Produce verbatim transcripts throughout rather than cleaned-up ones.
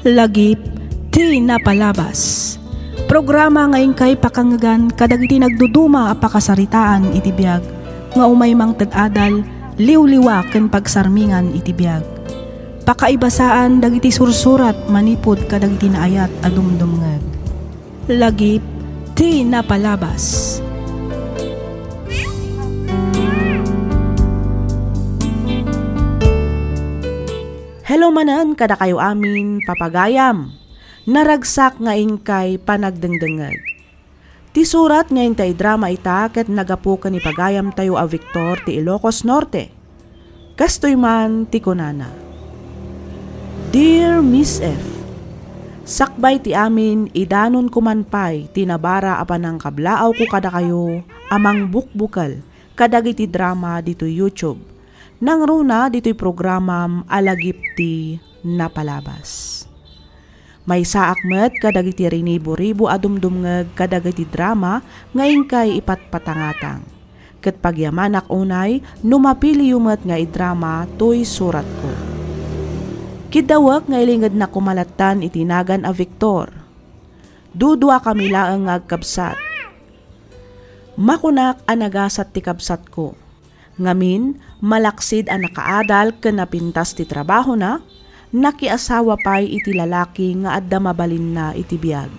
Lagip ti napalabas. Programa nga inkay pakangngegan kadagiti nagduduma a pakasaritaan iti biag nga umay mangted adal, liwliwa ken pagsarmingan iti biag. Pakaibasaan dagiti sursurat manipud kadagiti naayat a dumdumngeg. Lagip ti napalabas. Hello manen kadakayo amin, papagayam. Naragsak nga inkay panagdengdengngeg. Ti surat nga inta idrama ita ket nagapu ken ni pagayamtayo a Victor ti Ilocos Norte. Kastoy man ti kunana, "Dear Miss F, sakbay ti amin, idanonko man pay ti nabara a panangkablaawko kadakayo a mangbukbukel kadagiti drama ditoy YouTube. Nangruna ditoy programam a Lagip ti Napalabas. Maysaak met kadagiti rinibo-ribo a dumdumngeg kadagiti drama nga inkay ipatpatangatang. Ket pagyamanak unay no mapiliyo met nga idrama toy suratko. Kiddawek nga ilingednak koma lattan iti nagan a Victor. Duduakami laeng nga agkabsat. Makunak a nagasat ti kabsatko. Ngamin, malaksid a nakaadal ken napintas ti trabahona, nakiasawa pay iti lalaki nga adda mabalinna iti biag.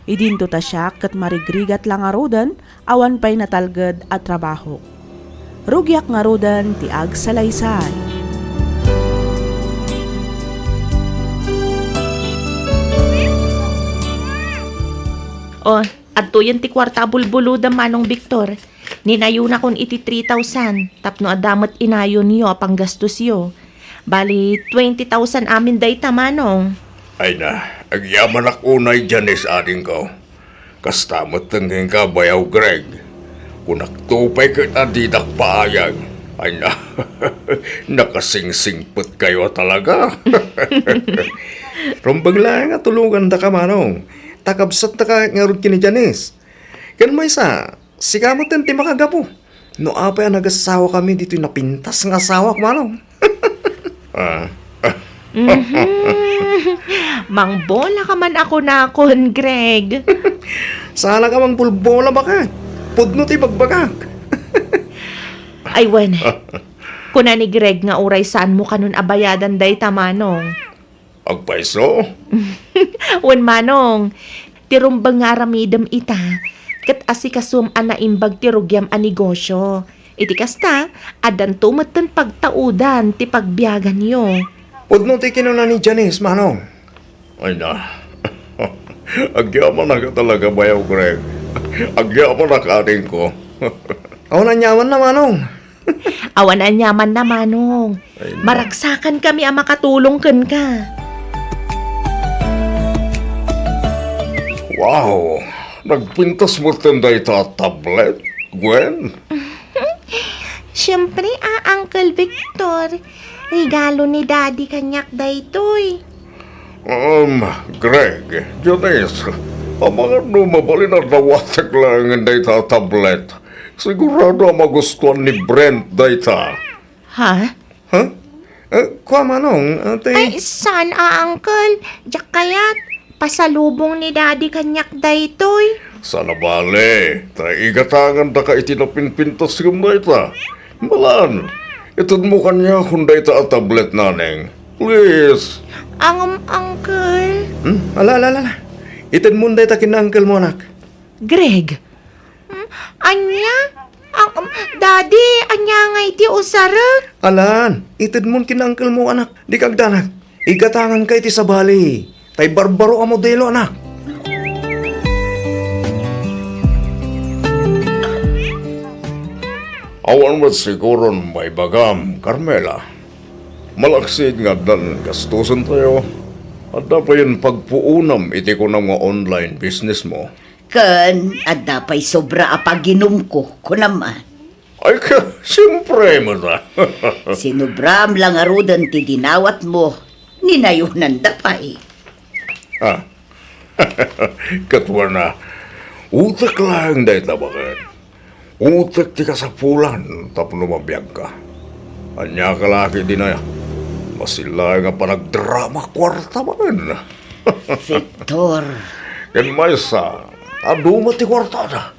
Idinto ta siak ket marigrigat la ngaruden, awan pay natalged a trabahok. Rugiak ngaruden ti agsalaysay. Oh, adtoyen ti kuarta a bulbulodam, Manong Victor. Ninayonakon iti three thousand tapno adda met inayonyo a panggastosyo. Bali, twenty thousand amin dayta, Manong. Ay na, agyamanak unay, Janice, adingko. Kasta met kenka, Bayaw Greg. Kunakto pay ket a didak paayag. Ay na, nakasingsingpetkayo a talaga. Rumbeng laeng a tulongandaka, Manong. Ta kabsattaka ngarud ken ni Janice. Ken maysa, sika metten ti makagapu. No apay a nagassawakami ditoy napintas nga asawak, Manong. Ah. Mhm. Mangbola ka man a kunakon, Greg. Saan a ka mangbulbola, baket? Pudno ti bagbagak. Ay, wen. Kuna ni Greg nga uray saanmo kanon a bayadan dayta, Manong. Agpayso? Wen, Manong, ti rumbeng nga aramidem ita, ket asikasom a naimbag ti rugiam a negosyo. Iti kasta, addanto metten pagtaudan ti pagbiaganyo. Pudno ti kinuna ni Janice, Manong. Ay na. Agyamanak a talaga, Bayaw Greg. Agyamanak, adingko. Awan aniamanna, Manong. Awan aniamanna, Manong. Ay, na. Maragsakankami a makatulong kenka. Wow! Nagpintas metten dayta a tablet, Gwen? Siyempre, a, Uncle Victor. Regalo ni Daddy kaniak daytoy. Um, Greg, Janice, amangan no mabalin a dawatek laengen dayta a tablet. Sigurado a magustuan ni Brent dayta. Ha? Ha? Eh, kua, Manong, ate? Ay, saan a, Uncle? Diak kayat. Pasalubong ni Daddy kaniak daytoy. Saan a bale, ta igatangandaka iti napinpintas ngem dayta. Malan, itedmo kaniakon dayta a tablet, Naneng. Please. Angem, Uncle. Hmm? Ala, ala, ala, ala. Itedmon dayta ken uncle mo, anak. Greg. Hmm? Ania? Ang, um, Daddy, ania ngay ti usarek? Alan, itedmon ken uncle mo, anak. Dika agdanag. Igatanganka iti sabali. Tay barbaro a modelo, anak. Awan met siguron maibagam, Carmela. Malaksid nga addan gastusen tayo. Adda payen pagpuonam iti kunam nga online business mo. Ken adda pay sobra a paginumko, kunam man. Ay, ka, siyempre, mata. Sinubram la ngaruden ti dinawatmo, ninayonanda pay. Ah. Ket wen a, utek laeng dayta baket. Utek ti kasapulan tapno mabiagka. Ania ka la ketdi aya? Asin laeng a panagdrama, kuarta manen. Victor. Ken maysa, adu met ti kuartada.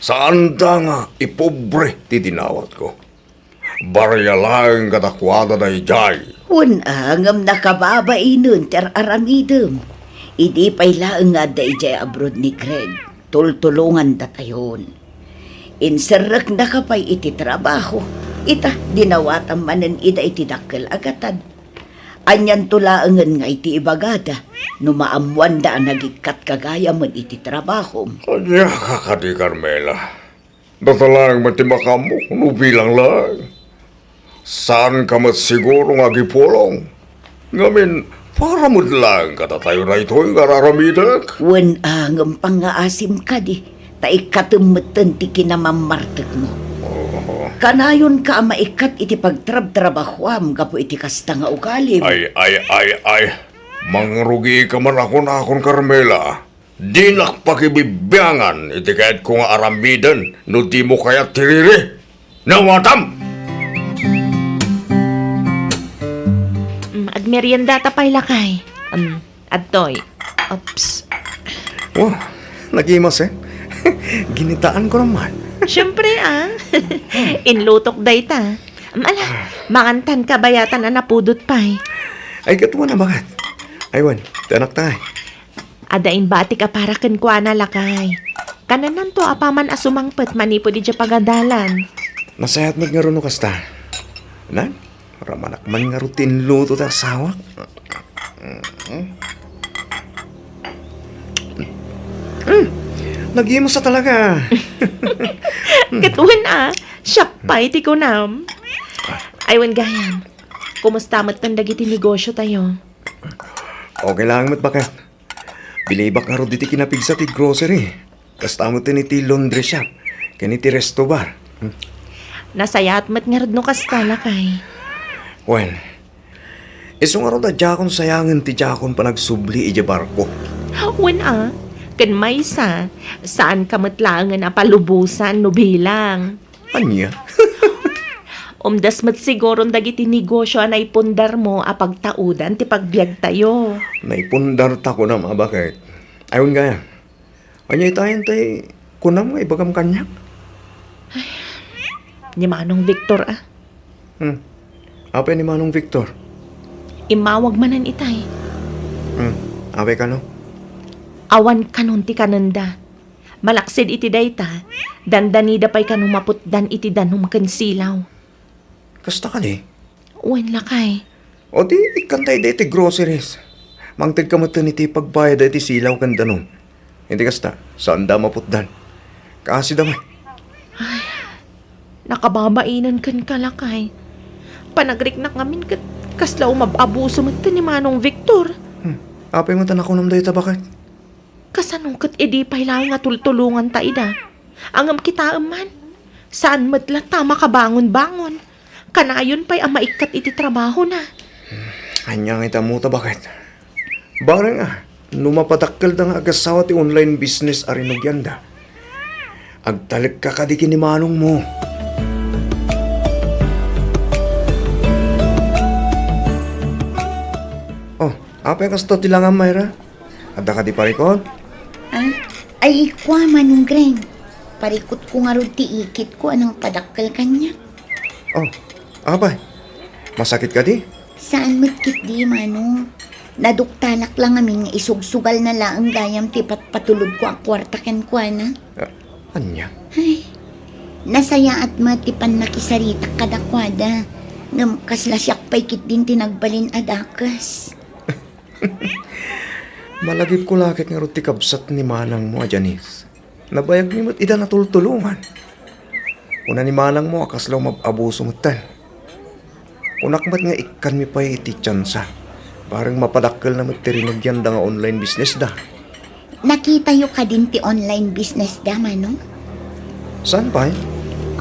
Saanda nga ipobre ti dinawatko. Barya laeng kadakuada daydiay. Wen a, ngem nakababainen ti ar-aramidem. Idi pay laeng nga adda idiay abroad ni Greg, tultulongandatayon. Inserreknaka pay iti trabaho. Ita, dinawatam manen ida iti dakkel a gatad. Anianto laengen nga iti ibagada no maammoanda a nagikkatka gayamen iti trabahom? Ania ka kadi, Carmela? Data laeng met ti makaammo no bilang laeng. Saanka met siguro nga agipulong. Ngamin, para met laeng kadatayo daytoy nga ar-aramidek. Wen a, ngem pangngaasim kadi, ta ikkatem metten ti kinamammartekmo. Oo. Kanayonka a maikkat iti pagtrabtrabahuam gapu iti kasta nga ugalim. Ay, ay, ay, ay. Mangrugika man a kunakon, Carmela. Dinak pakibibiangan iti kayatko nga aramiden no dimo kayat ti riri. Nawatam! Mm, agmerienda ta pay, lakay. Mm, adtoy. Oops. Wah, nagimas, eh. Ginitaanko naman. Siyempre, ah. Inlutok dayta. Mm, ala, mangantan kabayatan a napudot pay. Ay, ket wen a, baket. Ay, wen, ti anakta, ay. Adda imbatik a para kenkuana, lakay. Kanananto apaman a sumangpet manipud idiay pagadalan. Nasayaat met ngarud no kasta. Nan, ramanak man ngarud ti inluto ti asawak. Mm, nagimas a talaga. Ket wen a, siak pay ti kunam. Ay, wen gayam. Kumusta metten dagiti negosyo tayo? Okay lang met, baket. Bilibak ngarud iti kinapigsa ti grocery. Kasta met iti laundry shop ken iti resto bar. Hmm. Nasayaat met ngarud no kasta, lakay. Wen, isu ngarud a diakon sayangen ti diakon panagsubli idiay barko. Wen a, ken maysa, saanka met laengen a palubosan no bilang. Ania? Umdas met siguron dagiti negosyo a naipundarmo a pagtaudan ti pagbiagtayo. Naipundarta, kunam a, baket. Ay, wen gayam. Ania itayen ti kunam nga ibagam kaniak? Ni Manong Victor, ah. Hmm. Apay ni Manong Victor? Immawag manen itay. Hmm. Apay kano? Awan kanon ti kanenda. Malaksid iti dayta, dandanida pay kano maputdan iti danum ken silaw. Kasta kadi? Wen, lakay. O di, ikkanta iti groceries. Mangtedka met iti pagbayad iti silaw ken danum. Iti kasta, saanda maputdan. Kaasida met. Ay, nakababainen kenka, lakay. Panagriknak ngamin ket kasla umab-abuso met ni Manong Victor. Hmm. Apay met a nakunam dayta, baket? Kasano ket idi pay laeng a tultulonganta ida? Ngem kitaem man, saan met latta a makabangon-bangon. Kanayon pay a maikkat iti trabahona. Ania nga ita, ammoda, baket? Bareng a, no mapadakkelda nga agasawa ti online business a rinugianda, agtalekka kadi ken ni manongmo. Oh, apay kasta ti langam, Myra? Adda kadi parikut? Ah? Ay, kua, Manong Greng. Parikutko ngarud ti ikitko a nangpadakkel kaniak. Oh, apay? Masakit kadi? Saan met ketdi, Manong. Naduktalak la ngamin nga isugsugalna laeng gayam ti patpatulodko a kuarta kenkuana. Ah, ania? Ay, nasayaat met ti pannakisaritak kadakuada. Ngem kasla siak pay ketdin ti nagbalin a dakes. Malagipko la ket ngarud ti kabsat ni manangmo a Janice. Nabayagmi met ida natultulongan. Kuna ni manangmo a kasla umab-abuso metten. Kunak met nga ikkanmi pay iti tiansa. Bareng mapadakkelna met ti rinugianda nga online business da. Nakitayo kadin ti online business da, Manong? Saan pay?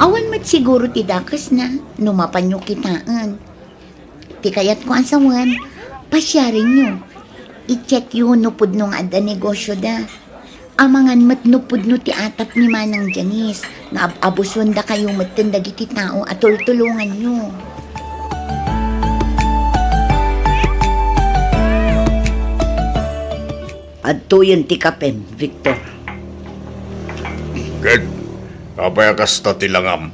Awan met siguro ti dakesna no mapanyo kitaen. Ti kayatko a sawen, pasiarenyo. I-checkyo no pudno nga adda negosyoda. Amangan met no pudno ti atap ni Manang Janice nga ab-abusuendakayo metten dagiti tao a tultulonganyo. Tuyen ti kapem, Victor. Ket apay a kasta ti langam?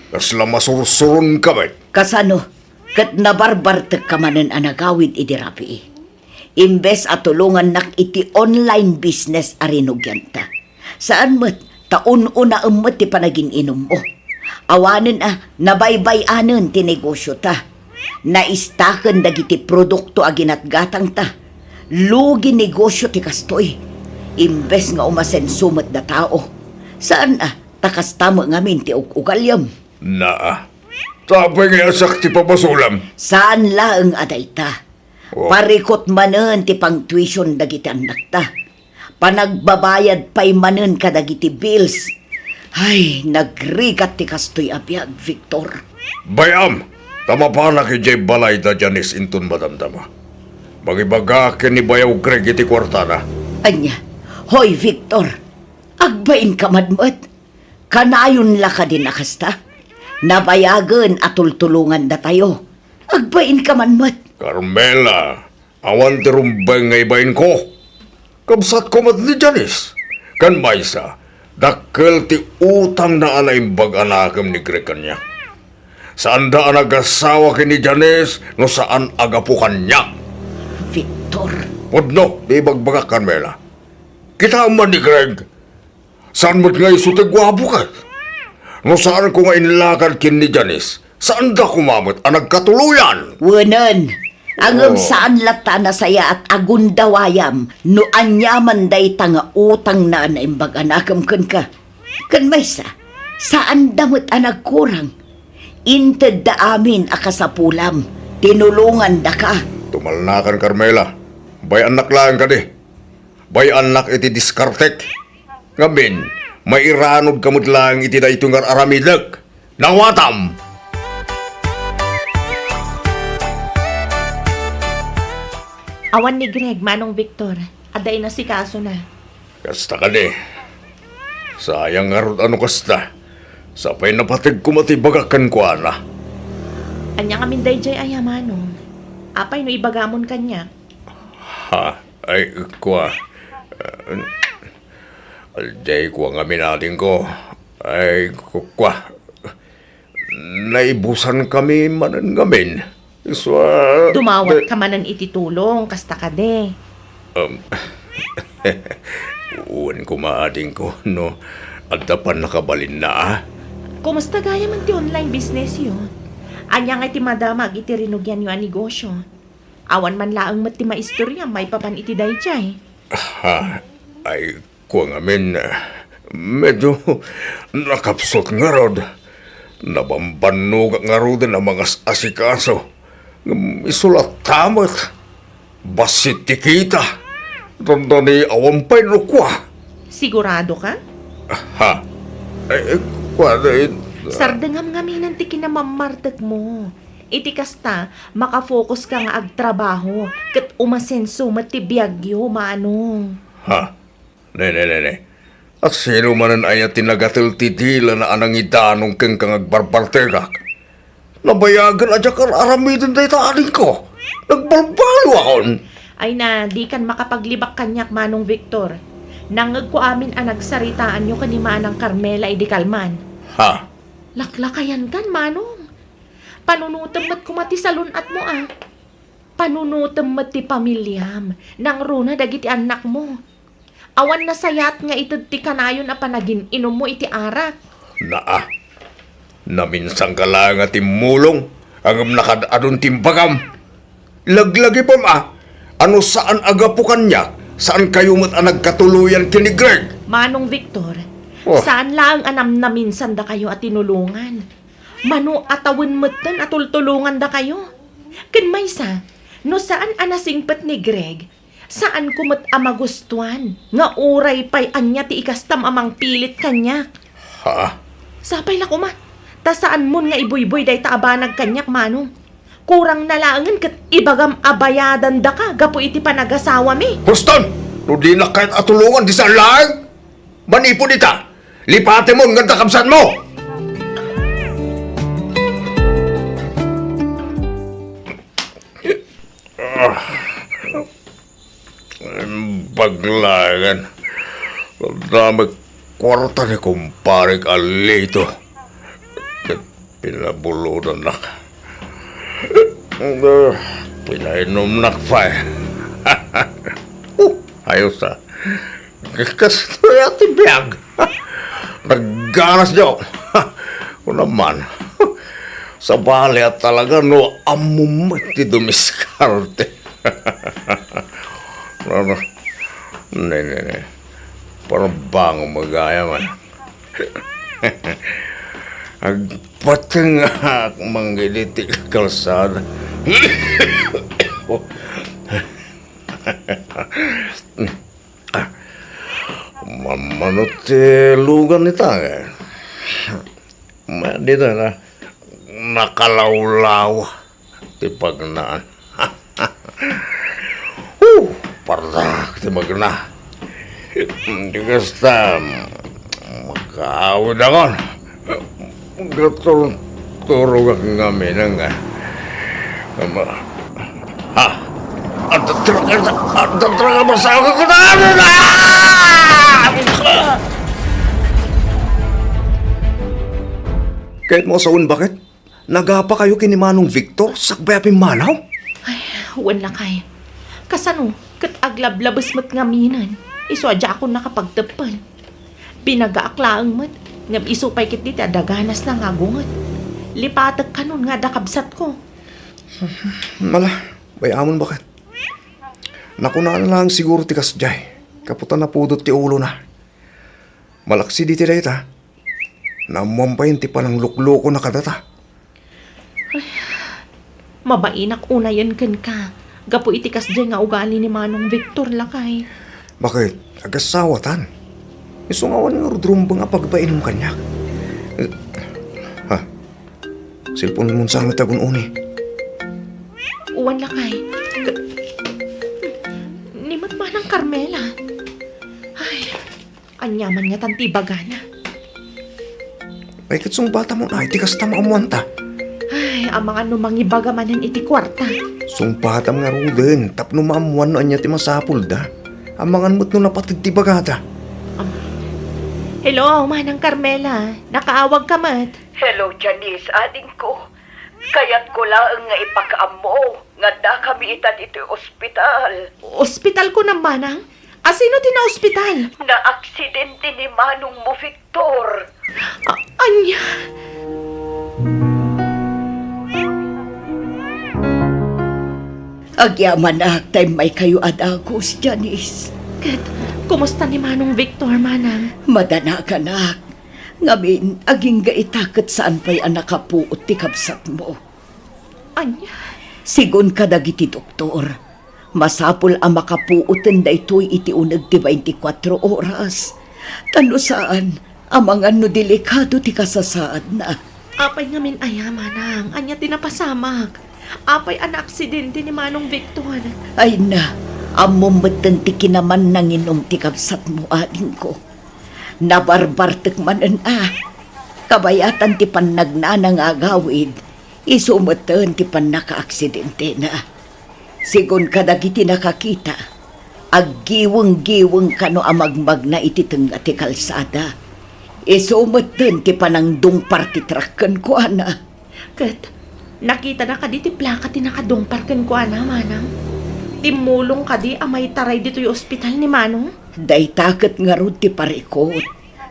Kasla masursuronka met? Kasano? Ket nabarbartekka manen a nagawid idi rabii. Imbes a tulongannak iti online business a rinugianta, saan met ta un-unaem met ti panagin-inummo. Awanen a nabaybay-anen ti negosiota. Naistaken dagiti produkto a ginatgatangta. Lugi negosio ti kastoy. Imbes nga umasenso met datao. Saan a ta kasta met ngamin ti ug-ugaliam. Naa. Apay ngay a siak ti pabasolam? Saan laeng a dayta. Oh. Parikut manen ti pangtuition dagiti annakta. Panagbabayad pay manen kadagiti bills. Ay, nagrigat ti kastoy a biag, Victor. Bay-am, ta mapanak idiay balay da Janice inton madamdama. Mangibagak ken ni Bayaw Greg iti kuartana. Ania? Hoy, Victor, agbainka man met. Kanayon la kadin a kasta? Nabayagen a tultulongandatayo. Agbainka man met. Carmela, awan ti rumbeng nga ibainko. Kabsatko met ni Janice. Ken maysa, dakkel ti utangna a naimbag a nakem ni Greg kaniak. Saanda a nagasawa ken ni Janice no saan a gapu kaniak. Victor. Pudno ti ibagbagak, Carmela. Kitaem man ni Greg. Saan met nga isu ti guapo ket? No saanko nga inlakad ken ni Janice, saanda koma met a nagkatuloyan. Wenen, ngem Oh. saan latta a nasayaat a gundawayam no aniaman dayta nga utangna a naimbag a nakem kenka. Ken maysa, saanda met a nagkurang. Intedda amin a kasapulam, tinulongandaka. Tumalnakan, Carmela. Bay-annak laeng kadi. Bay-annak iti diskartek. Ngamin, mairanudka met laeng iti daytoy nga ar-aramidek. Nawatam! Awan ni Greg, Manong Victor. Adda inasikasona. Kasta kadi. Sayang ngarud a no kasta. Sapay napateg koma ti ibagak kenkuana. Ania ngamin daydiay aya, Manong? Apay no ibagamon kaniak? Ha? Ay, kua. Ah, diay kua ngamin, adingko. Ay, ku-, kua. Naibusankami manen ngamin. Isu a, Dumawat di- ka manen iti tulong, kasta kadi. Um, wen koma, adingko, no adda pannakabalinna, a? Kumusta gayam ti online business yo? Ania nga ti madamag iti rinugianyo a negosio? Awan man laeng met ti maistorya maipapan iti daydiay. Ha, ay, kua ngamin, medyo nakapsut ngarud. Nabambannogak ngaruden a mangas-asikaso. Ngem isu latta met. Bassit ti kita. Dandani awan pay no kua. Sigurado ka? Ha? Ay, ay, kua, ay, Sardengam ngaminen ti kinamammartekmo. Iti kasta, makafocus ka nga agtrabaho, ket umasenso met ti biagyo, Manong. Ha? Ne, ne, ne, ne. Asino manen aya ti nagatel ti dilana a nangidanong kenka nga agbarbartegak? Nabayagen a diak ar-aramiden dayta, adingko. Nagbalbaliwakon. Ay na, dikan makapaglibak kaniak, Manong Victor. Nangngegko amin a nagsaritaanyo ken ni Manang Carmela idi kalman. Ha? Laklakayankan, Manong. Panunotem met koma ti salun-atmo, a. Panunotem met ti pamiliam, nangruna dagiti annakmo. Awan nasayaat nga ited ti kanayon a panagin-inummo iti arak. Naa, naminsanka laeng a timmulong, ngem nakaad-adun ti imbagam. Laglagipem a, a no saan a gapu kaniak, saankayo met a nagkatuloyan ken ni Greg. Manong Victor, Oh. saan laeng a namnaminsandakayo a tinulongan. Mano a tawen metten a tultulongandakayo. Ken maysa, no saan a nasingpet ni Greg, saanko met a magustuan nga uray pay ania ti ikastam a mangpilit kaniak. Ha? Sapay la koma, ta saanmon nga ibuybuy dayta a banag kaniak, Manong. Kurang na laengen ket ibagam a bayadandaka gapu iti panagasawami. Huston! No dinak kayat a tulongan, di saan laeng! Manipud ita, lipatemon nga adda kabsatmo! Ah. paglaengan. Damay kuarta ni kumparek a Lito. Ket pinabulodannak. Pinainumnak pay. Oh, ayos, ah. Kastoy a ti biag. Nagganas, Joe. Kuna man. Sabali a talaga no ammom met ti dumiskarte. No, no. Ne, ne, ne. Parang bango magaya man. Agpatengak manggidi ti kalsada. Mammano ti lugan ita, eh. Ma-, dita na, nakalawlaw ti pagnaan. Huh! Pardak ti magna. Di kasta, makaawidakon. Gaturturogak ngamin nga. Ama. Ha? At talaga, at talaga, masakit ko na! Ano na? Ket mo saon, baket? Nagapa kayo ken ni Manong Victor sakbay a pimmanaw? Ay, wen lakay. Kasano? Ket aglablabes met ngaminen. Isu a diakon nakapagteppel. Binagaak laeng met, ngem isu pay ketdi ti adda ganasna nga agunget. Lipatek kanon nga adda kabsatko. Ala, bay-amon, baket. Nakunana laeng siguro ti kasdiay, gapu ta napudot ti ulona. Malaksi ditoy dayta, naammoan pay ti panangluklukona kadata. Ay, mabainak unayen kenka, gapu iti kasdiay nga ugali ni Manong Victor, lakay. Baket, agasawatan? Isu nga awan ngarud rumbeng a pagbainum kaniak. Ha? Cellphone-mon sa met agun-uni. Wen lakay. Ni met Manang Carmela. Ay, ania man ngatan ti ibagana? Ay, ket sungbatamon, ay, ti kasta maammoanta. Ay, amangan no mangibaga manen iti kuarta. Sungbatam ngaruden, tapno maammoan no ania ti masapulda. Amangan met no napated ti ibagada. Am-, Hello, Manang Carmela. Nakaawagka met? Hello, Janice, adingko. Kayatko laeng nga ipakaammo nga addakami ita ditoy ospital. Ospital kunam, Manang? A, sino ti naospital? Naaksidente ni manongmo, Victor. A-, ania? Agyamanak ta immaykayo a dagus, Janice. Ket, kumusta ni Manong Victor, Manang? Madanaganak. Ngamin, agingga ita ket saan pay a nakapuot ti kabsatmo. Ania? Sigun kadagiti doktor, masapul a makapuoten daytoy iti uneg ti baintikwatro oras. Ta no saan, amangan no delikado ti kasasaadna. Apay ngamin aya, Manang? Ania ti napasamak? Apay a naaksidente ni Manong Victor? Ay na, ammom metten ti kinaman nanginum ti kabsatmo, adingko. Nabarbartek manen a, kabayatan ti pannagnana nga agawid, isu metten ti pannakaaksidentena. Sigun kadagiti nakakita, aggiweng-giweng kano a magmagna iti tengnga ti kalsada. Isu metten ti panangdungpar ti truck kenkuana. Ket, nakitana kadi ti plaka ti nakadungpar kenkuana, Manang? Timmulong kadi a maitaray ditoy ospital ni Manong? Dayta ket ngarud ti parikut.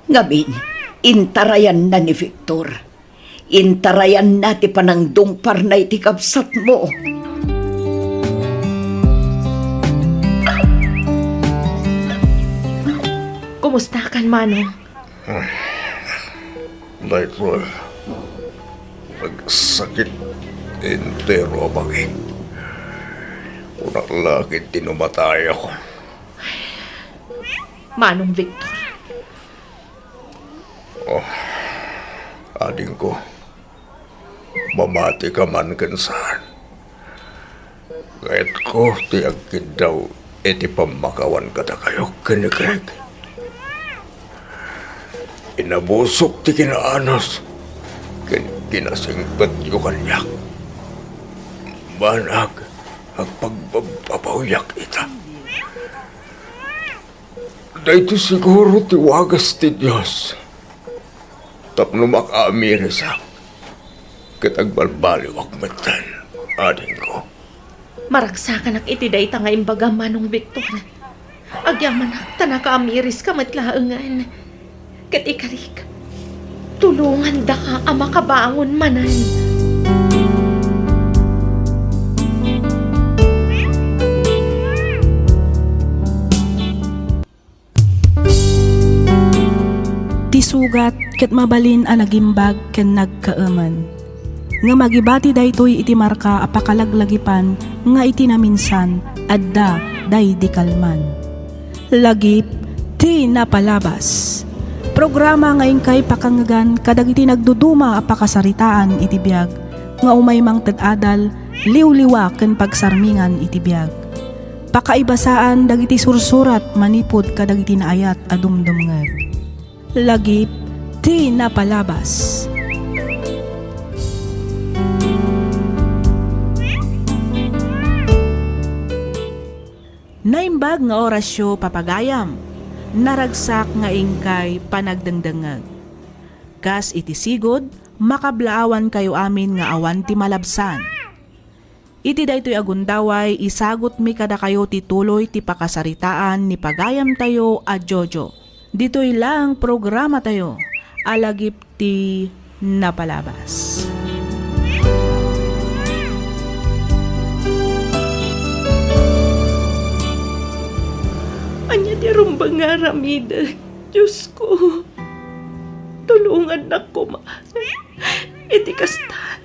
Ngamin, intarayanna ni Victor. Intarayanna ti panangdungparna iti kabsatmo. Kumustakan, Manong? Daytoy, nagsakit entero a bangin. Kunak la ket ti no matayakon. Manong Victor. Oh, adingko. Mamatika man ken saan. Kayatko ti agkiddaw iti pammakawan kadakayo ken ni Craig. Inabusok ti kinaanos ken kinasingpetyo kaniak. Banag, agpagbabbabawiak ita. Daytoy siguro ti wagas ti Dios tapno makaamirisak ket agbalbaliwak metten, adingko. Maragsakanak iti dayta nga imbagam, Manong Victor. Agyamanak ta nakaamiriska met laengen. Ket ikarik, tulongandaka a makabangon manen. Ti sugat ket mabalin a nagimbag ken nagkaemen. Ngem agibati daytoy iti marka a pakalaglagipan nga iti naminsan, adda daydi kalman. Lagip ti napalabas. Programa nga inkay pakangngegan kadagiti nagduduma a pakasaritaan iti biag nga umay mangted adal, liwliwa ken pagsarmingan iti biag. Pakaibasaan dagiti sursurat manipud kadagiti naayat a dumdumngeg. Lagip ti napalabas. Naimbag nga orasyo, papagayam. Naragsak nga inkay panagdengdengngeg. Kas iti sigud, makablaawankayo amin nga awan ti malabsan. Iti daytoy a gundaway, isagutmi kadakayo ti tuloy ti pakasaritaan ni pagayamtayo a Jojo. Ditoy laeng programatayo a Lagip ti Napalabas. Ania ti rumbeng nga aramidek, Diosko? Tulongannak koma. Iti kasta,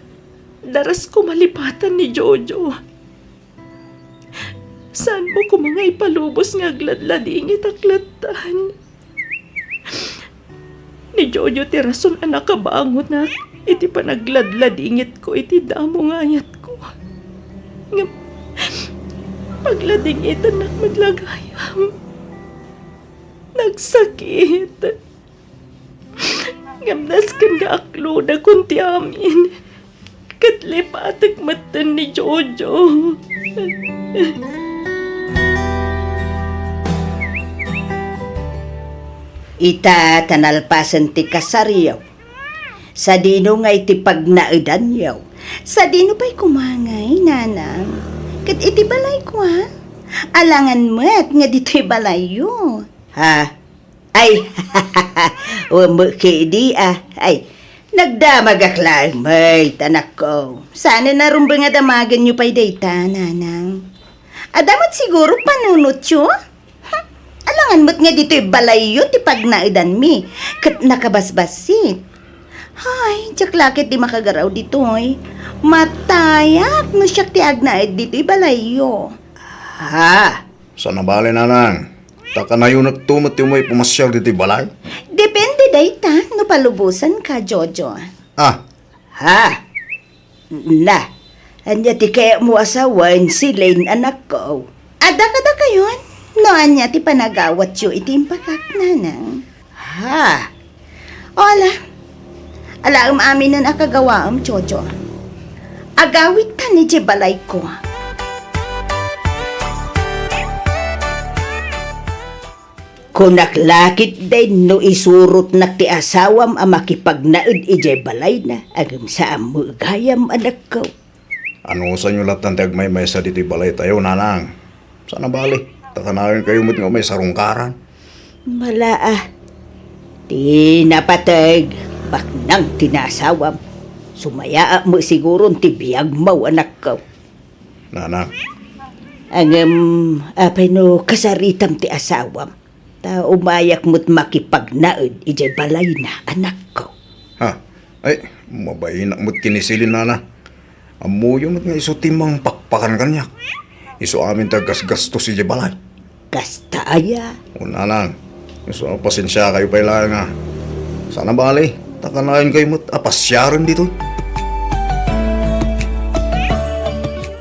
daras ko malipatan ni Jojo. Saanmo koma nga ipalubos nga agladladingit a lattan. Ni Jojo ti rason a nakabangonak iti panagladladingitko iti damo nga ayatko. Ngem pagladingitannak met la gayam. Nagsakit. Ngem nasken nga aklodakon ti amin. Ket lipatek metten ni Jojo. Ita ta nalpasen ti kasaryo. Sadino ngay ti pagnaedanyo? Sadino pay koma ngay, nanang? Ket iti balayko, a? Alangan met nga ditoy balayyo. Ha? Ay, wen met ketdi, a. Ay, nagdamagak laeng met, anakko. Saan a rumbeng a damagenyo pay dayta, nanang. Adda met siguro panunotyo? Hm, alangan met nga ditoy balayyo ti pagnaedanmi, ket nakabasbassit. Hay, diak la ketdi makagaraw ditoy. Matayak no siak ti agnaed ditoy balayyo. Ha? Saan a bale, nanang. Ta kanayonekto met ti umay pumasiar ditoy balay. Depende dayta no palubosanka, Jojo. Ah. Ha? Na, ania ti kayatmo a sawen, Celine, anakko? Adda kadakayon no ania ti panagawatyo iti imbagak, nanang. Ha? Ala, alaem aminen a kagawaem, Jojo. Agawidtan idiay balayko. Kunak la ketdin no isurotnak ti asawam a makipagnaed idiay balayna, ngem saan met gayam, anakko. Anusanyo lattan ti agmaymaysa ditoy balaytayo, nanang? Saan a bale, ta kanayonkayo met nga umay sarungkaran. Mala a. Ti napateg, baknang ti naasawam. Sumayaat met siguron ti biagmo, anakko. Nanang. Ngem, apay no kasaritam ti asawam? Ta umayak met makipagnaed idiay balayna, anakko. Ha? Ay, mabainak met ken ni Celine, nana. Ammoyo met nga isu ti mangpakpakan kaniak. Isu amin ti aggasgastos idiay balay. Kasta aya? O, nanang. Isu a pasensiakayo pay laeng, a. Saan a bale, ta kanayonkayo met a pasiaren ditoy.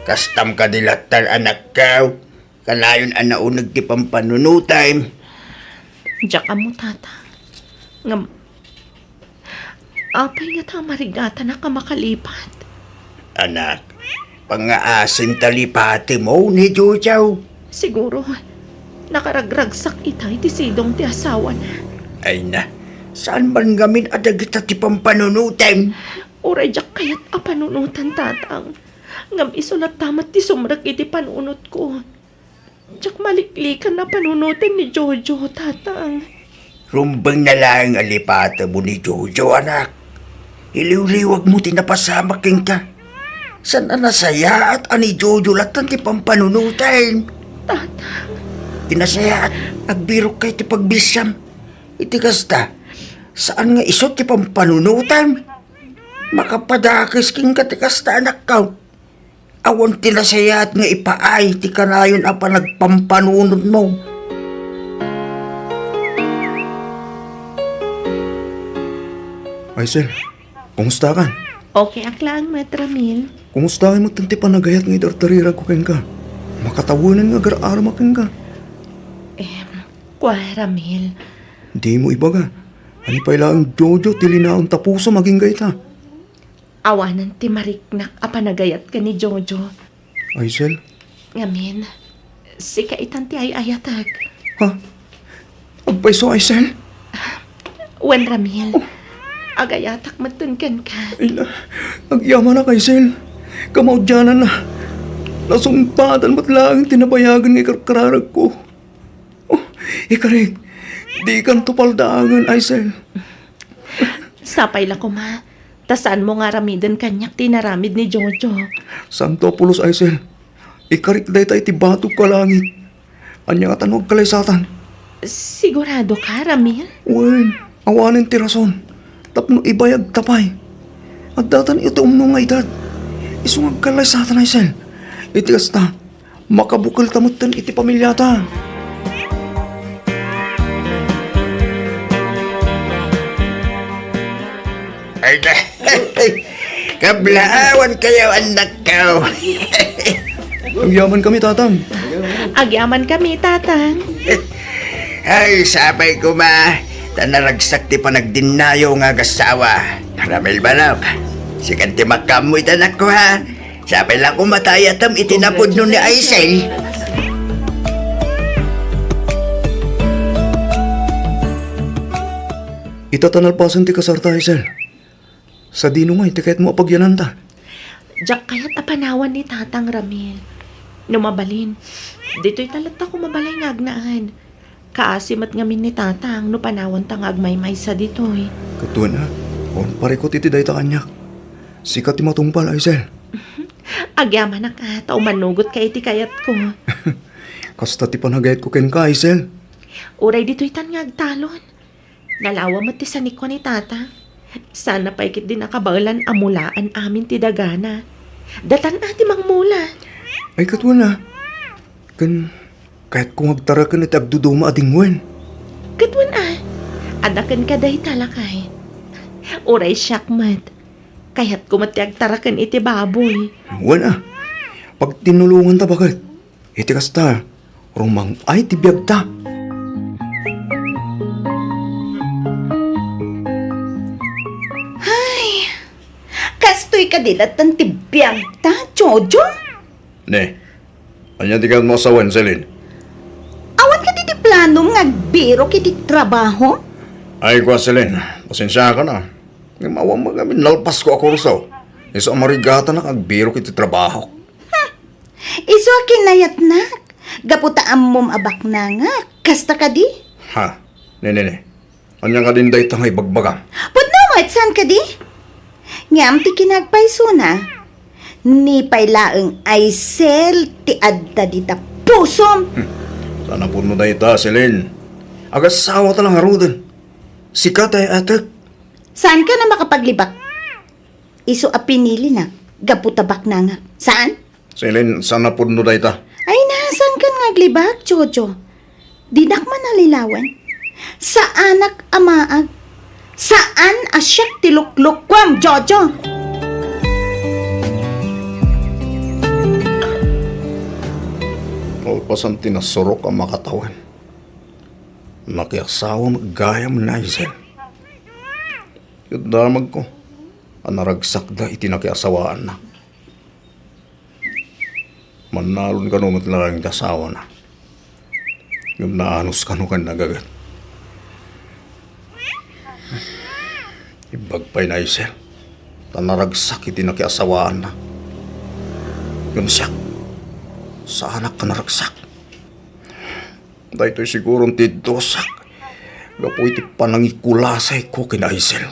Kastam kadi lattan, anakko. Kanayon a nauneg ti pampanunotem. Diak ammo, tata. Ngem, apay ngata a marigatanak a makalipat? Anak, pangngaasim ta lipatemo ni Jojo. Siguro, Nakaragragsak ita iti sidong ti asawana. Ay na, saan man ngamin a dagita ti pampanunotem? Uray diak kayat a panunoten, Tatang. Ngem isu latta met ti sumrek iti panunotko. Diak maliklikan a panunoten ni Jojo, Tatang. Rumbeng na laeng a lipatemo ni Jojo, anak. Iliwliwagmo ti napasamak kenka. Saan a nasayaat a ni Jojo latta ti pampanunotem? Tatang. Ti nasayaat, agbirokka iti pagbiisiam. Iti kasta, saan nga isu ti pampanunotem? Makapadakes kenka ti kasta, anakko. Awan ti nasayaat nga ipaay ti kanayon a panagpampanunotmo. Aisel, kumustakan? Okay ak laeng met, Ramil. Kumustakan met ti panagayat nga idardariragko kenka? Makatawenan nga agar-aramak kenka. Em, kua, Ramil. Dimo ibaga. Ania pay laeng, Jojo, ti linaon ta pusom agingga ita? Awanen ti mariknak a panagayat ken ni Jojo. Aisel? Ngamin, sika itan ti ay-ayatek. Ha? Agpayso, Aisel? Wen, Ramil. Oh. Agayatak metten kenka. Ay na, agyamanak, Aisel. Kamaudiananna, nasungpatan met laeng ti nabayagen nga ikarkararagko. Oh, ikarik, dikanto paldaangen, Aisel. Sapay la koma, ta saanmo nga aramiden kaniak ti inaramid ni Jojo. Saanto a pulos, Aisel. Ikarik dayta iti batogko a langit. Ania ngata no agkalaysatan? Siguradoka, Ramil? Wen, awanen ti rason. Tapno ibayagta pay. Addatan iti umno nga edad. Isu nga agkalaysatan, Aisel. Iti kasta, makabukelta metten iti pamiliata. Ay, kablaawankayo, annakko. Agyamankami, Tatang. Agyamankami, Tatang. Ay, sapay koma, ta naragsak ti panagdinnayo nga agasawa. Ramil manok, sikan ti makaammo ita, anakko, ha? Sapay la koma ta ayatem iti napudno ni Aisel. Ita ta nalpasen ti kasarta, Aisel. Sadino ngay ti kayatmo a pagyananta? Diak kayat a panawan ni Tatang, Ramil. No mabalin, ditoy ta latta koma balay nga agnaed. Kaasi met ngamin ni Tatang no panawanta nga agmaymaysa ditoy. Ket wen a, awan parikut iti dayta kaniak. Sika ti matungpal, Aisel. Agyamanak a, ta umanugotka iti kayatko. Kasta ti panagayatko kenka, Aisel. Uray ditoytan nga agtalon. Nalawa met ti sanikua ni Tatang. Sana pay ketdi nakabaelan a mulaan amin ti dagana. Datan a ti mangmula. Ay, ket wen a. Ken kayatko nga agtaraken iti agduduma a dingwen. Ket wen a. Adda kenka dayta, lakay. Uray siak met. Kayatko met ti agtaraken iti baboy. Wen a. Pagtinulonganta baket. Iti kasta, rumang-ay ti biagta. Ay, kastoy kadi latta ti biagta, Jojo? Ne, ania ti kayatmo a sawen, Celine? Awan kadi ti planom nga agbirok iti trabaho? Ay, kua, Celine, pasensiakan a. Ngem awan met ngamin nalpasko a kurso. Isu a marigatanak nga agbirok iti trabaho. Hmm. Isu a kinayatnak, gapu ta ammom a baknangak. Kasta kadi? Ha? Ne, ne, ne. Ania kadin dayta nga ibagbagam? Pudno met, saan kadi? Ngem ti kinagpaysona, ni pay laeng Aisel ti adda dita pusom. Hmm. Saan a pudno dayta, Celine. Agasawata la ngaruden. Sika ti ay-ayatek. Saankan a makapaglibak. Isu a pinilinak gapu ta baknangak. Saan? Celine, saan a pudno dayta? Ay na, saankan nga aglibak, Jojo? Dinak man nalilawen. Saanak a maag. Saan a siak ti luklukuam, Jojo? Kalpasan ti nasurok a makatawen, nakiasawa met gayam ni Aisel. Ket damagko a naragsakda iti nakiasawaanna. Mannalon kano met laeng ti asawana. Ngem naanus kano ken nagaget. Imbag pay ni Aisel, ta naragsak iti nakiasawaanna. Ngem siak, saanak a naragsak. Daytoy siguron ti dusak gapu iti panangikulasayko ken Aisel.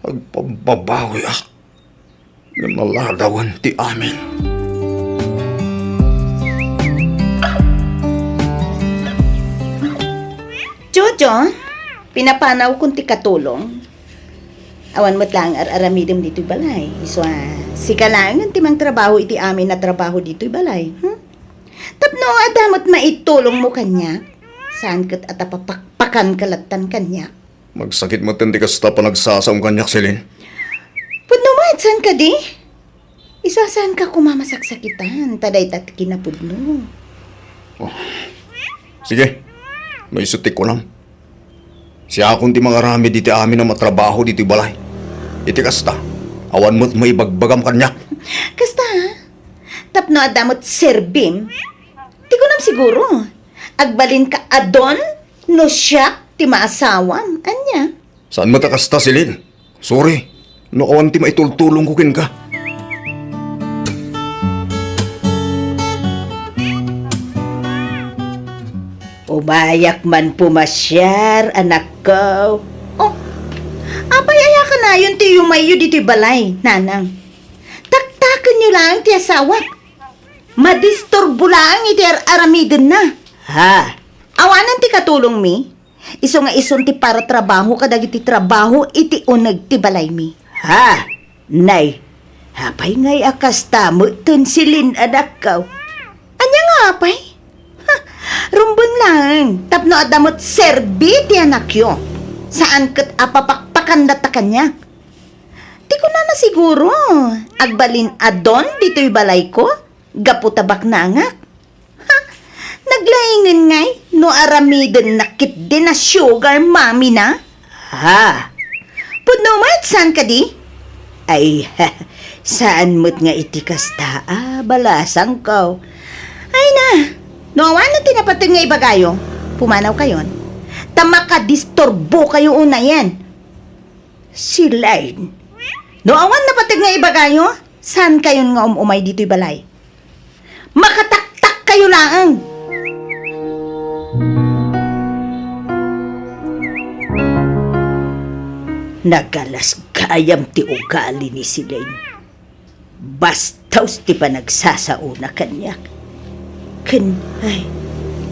Agpabbabawiak. Ngem naladawen ti amin. Jojo, pinapanawkon ti katulong. Awan met laeng ar-aramidem ditoy balay. Isu a, sika laengen ti mangtrabaho iti amin a trabaho ditoy balay. Hmm? Tapno adda met maitulongmo kaniak, saan ket a tapapakpakanka lattan kaniak. Magsakit metten ti kasta panagsasaom kaniak, Celine. Pudno met, saan kadi? Isu a saanka koma masaksakitan, ta dayta ti kinapudno. Oh. Sige, no isu ti kunam. Siakon ti mangaramid iti amin a matrabaho ditoy balay. Iti kasta, awan met maibagbagam kaniak. Kasta, ha? Tapno adda met serbim, ti kunam siguro, agbalinka a don no siak ti maasawam. Ania? Saan met a kasta, Celine. Sorry, no awan ti maitultulongko kenka. Umayak man pumasiar, anakko. Oh, apay aya kanayon ti yumayyo ditoy balay, nanang? Taktakenyo laeng ti asawak. Madisturbo laeng iti ar-aramidenna. Ha? Awanen ti katulongmi? Isu nga isun ti paratrabaho kadagiti trabaho iti uneg ti balaymi. Ha? Nay, apay ngay a kasta metten, Celine, anakko? Ania nga apay? Ha, rumbeng laeng, tapno adda met serbi ti anakyo. Saan ket a papakpakan latta kaniak. Ti kunana siguro, agbalin a don ditoy balayko, gapu ta baknangak. Ha? Naglaingen ngay no aramidenna ketdi a sugar mommy na? Ha? Pudno met, saan kadi? Ay, saan met nga iti kasta a balasangko. Ay na, no awan ti napateg nga ibagayo, pumanawkayon. Ta makadisturbokayo unayen. Celine, no awan napateg nga ibagayo, saankayon nga um-umay ditoy balay. Makataktakkayo laeng! Nagalas gayam ti ugali ni Celine. Bastos ti panagsasaona kaniak. Ken, ay,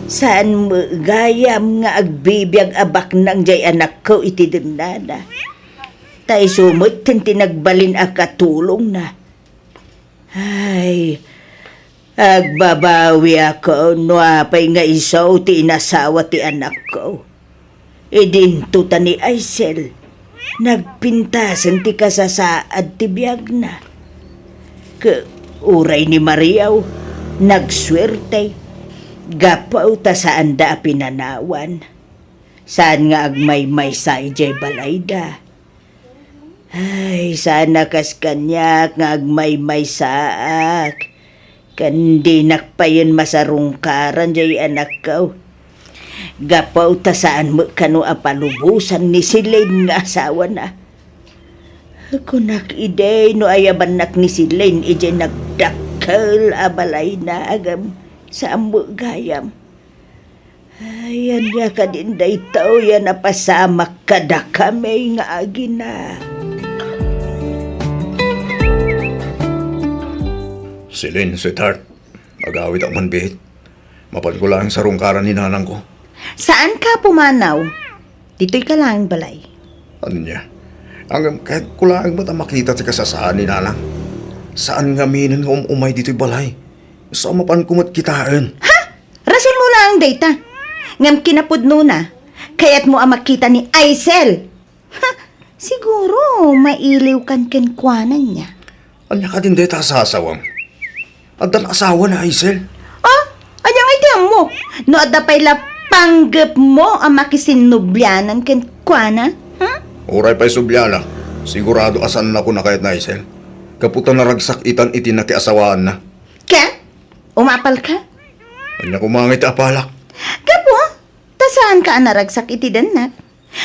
saan met gayam nga agbibiag a baknang diay anakko iti dennana. Ta isu metten ti nagbalin a katulongna. Ay, agbabawiak no apay nga isu ti inasawa ti anakko. Idinto ta ni Aisel, nagpintasen ti kasasaad ti biagna. Ket uray ni Mariaw, nagsuerte, gapu ta saanda a pinanawan. Saan nga agmaymaysa idiay balayda. Ay, saan a kas kaniak nga agmaymaysaak. Ken dinak payen masarungkaran diay anakko. Gapu ta saan met kano a palubosan ni Celine nga asawana. Kunak idi no ayabannak ni Celine idiay nagdakkel a balayna, agem, saan met gayam. Ay, ania kadin daytoy a napasamak kadakami nga agina? Celine, sweetheart, agawitak man biit. Mapanko laeng sarungkaran ni nanangko. Saanka a pumanaw. Ditoyka laeng balay. Ania? Ngem kayatko laeng met a makita ti kasasaan ni nanang. Saan ngaminen nga um-umay ditoy balay. Isu a mapanko met kitaen. Ha? Rason mo laeng dayta. Ngem kinapudnona, kayatmo a makita ni Aisel. Ha, siguro mailiwkan kenkuana nia. Ania kadin dayta a sasawam? Addan asawa ni Aisel? Ah, ania ngay ti ammok? No adda pay la panggepmo a makisinnublianan kenkuana? Hmm? Uray pay sublianak, sigurado a saannakon a kayat ni Aisel. Gapu ta naragsak itan iti nakiasawaanna. Ket? Umapalka? Ania koma ngay ti apalak? Gapu Saanka a naragsak iti dennak?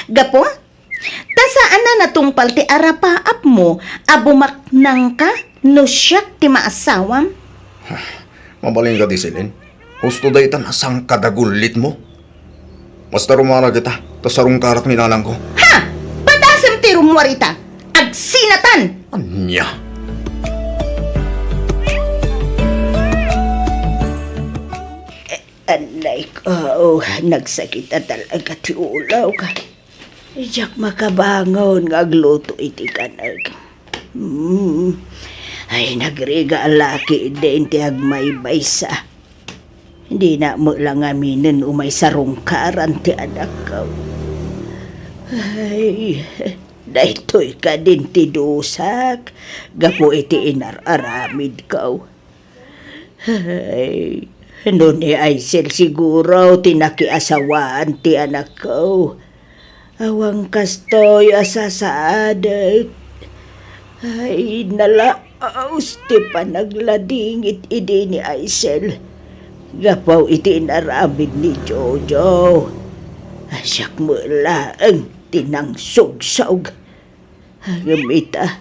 Gapu? Ta saan a natungpal ti arapaapmo a bumaknangka no siak ti maasawam? Mabalin kadi, Celine. Husto dayta a sangkadagulitmo. Basta rummuar kita, ta sarungkarak ni nanangko. Ha! Patasem ti rummuar ita! Agsinatan! Ania? Anay ko, nagsakit a talaga ti ulawko. Diak makabangon nga agluto iti kanek. Hmm. Ay, nagrigat a laki din ti agmaymaysa. Dina met la ngaminen umay sarungkaran ti anakko. Ay, daytoy kadin ti dusak gapu iti inar-aramidko. Ay, no ni Aisel siguro ti nakiasawaan ti anakko. Awan kastoy a sasaadek. Ay, nalaus ti panagladingit idi ni Aisel. Gapu iti inaramid ni Jojo. Siak met laeng ti nangsugsog. Ngem ita,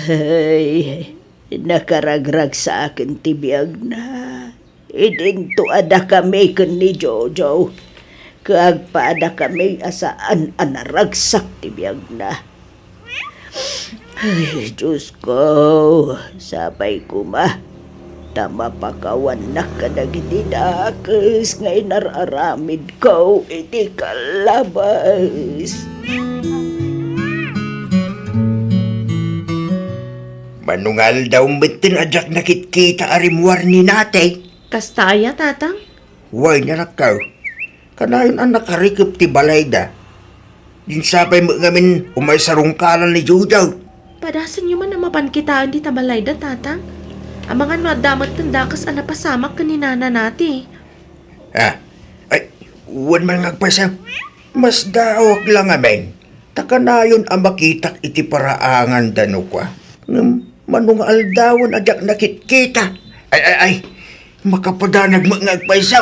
ay, nakaragragsaken ti biagna. Idinto a dakami ken ni Jojo. Ket agpadakami a saan a naragsak ti biagna. Ay, Diosko, sapay koma ta mapakawannak kadagiti dakes nga inar-aramidko iti kalabas. Mano nga aldaw metten a diak nakitkita a rimmuar ni Nateng? Kasta aya, Tatang? Wen, anakko. Kanayon a nakarikep ti balayda. Dinsapay met ngamin umay sarungkaran ni Jojo. Padasenyo man a mapan kitaen dita balayda, Tatang. Amangan no adda metten dakes a napasamak ken ni Nana Nati. Ah, ay, wen man nga agpayso. Masdaawak la ngamin. Ta kanayon a makitak iti paraanganda no kua. Ngem mano nga aldawen a diak nakitkita. Ay, ay, ay. Makapadanag met nga agpayso.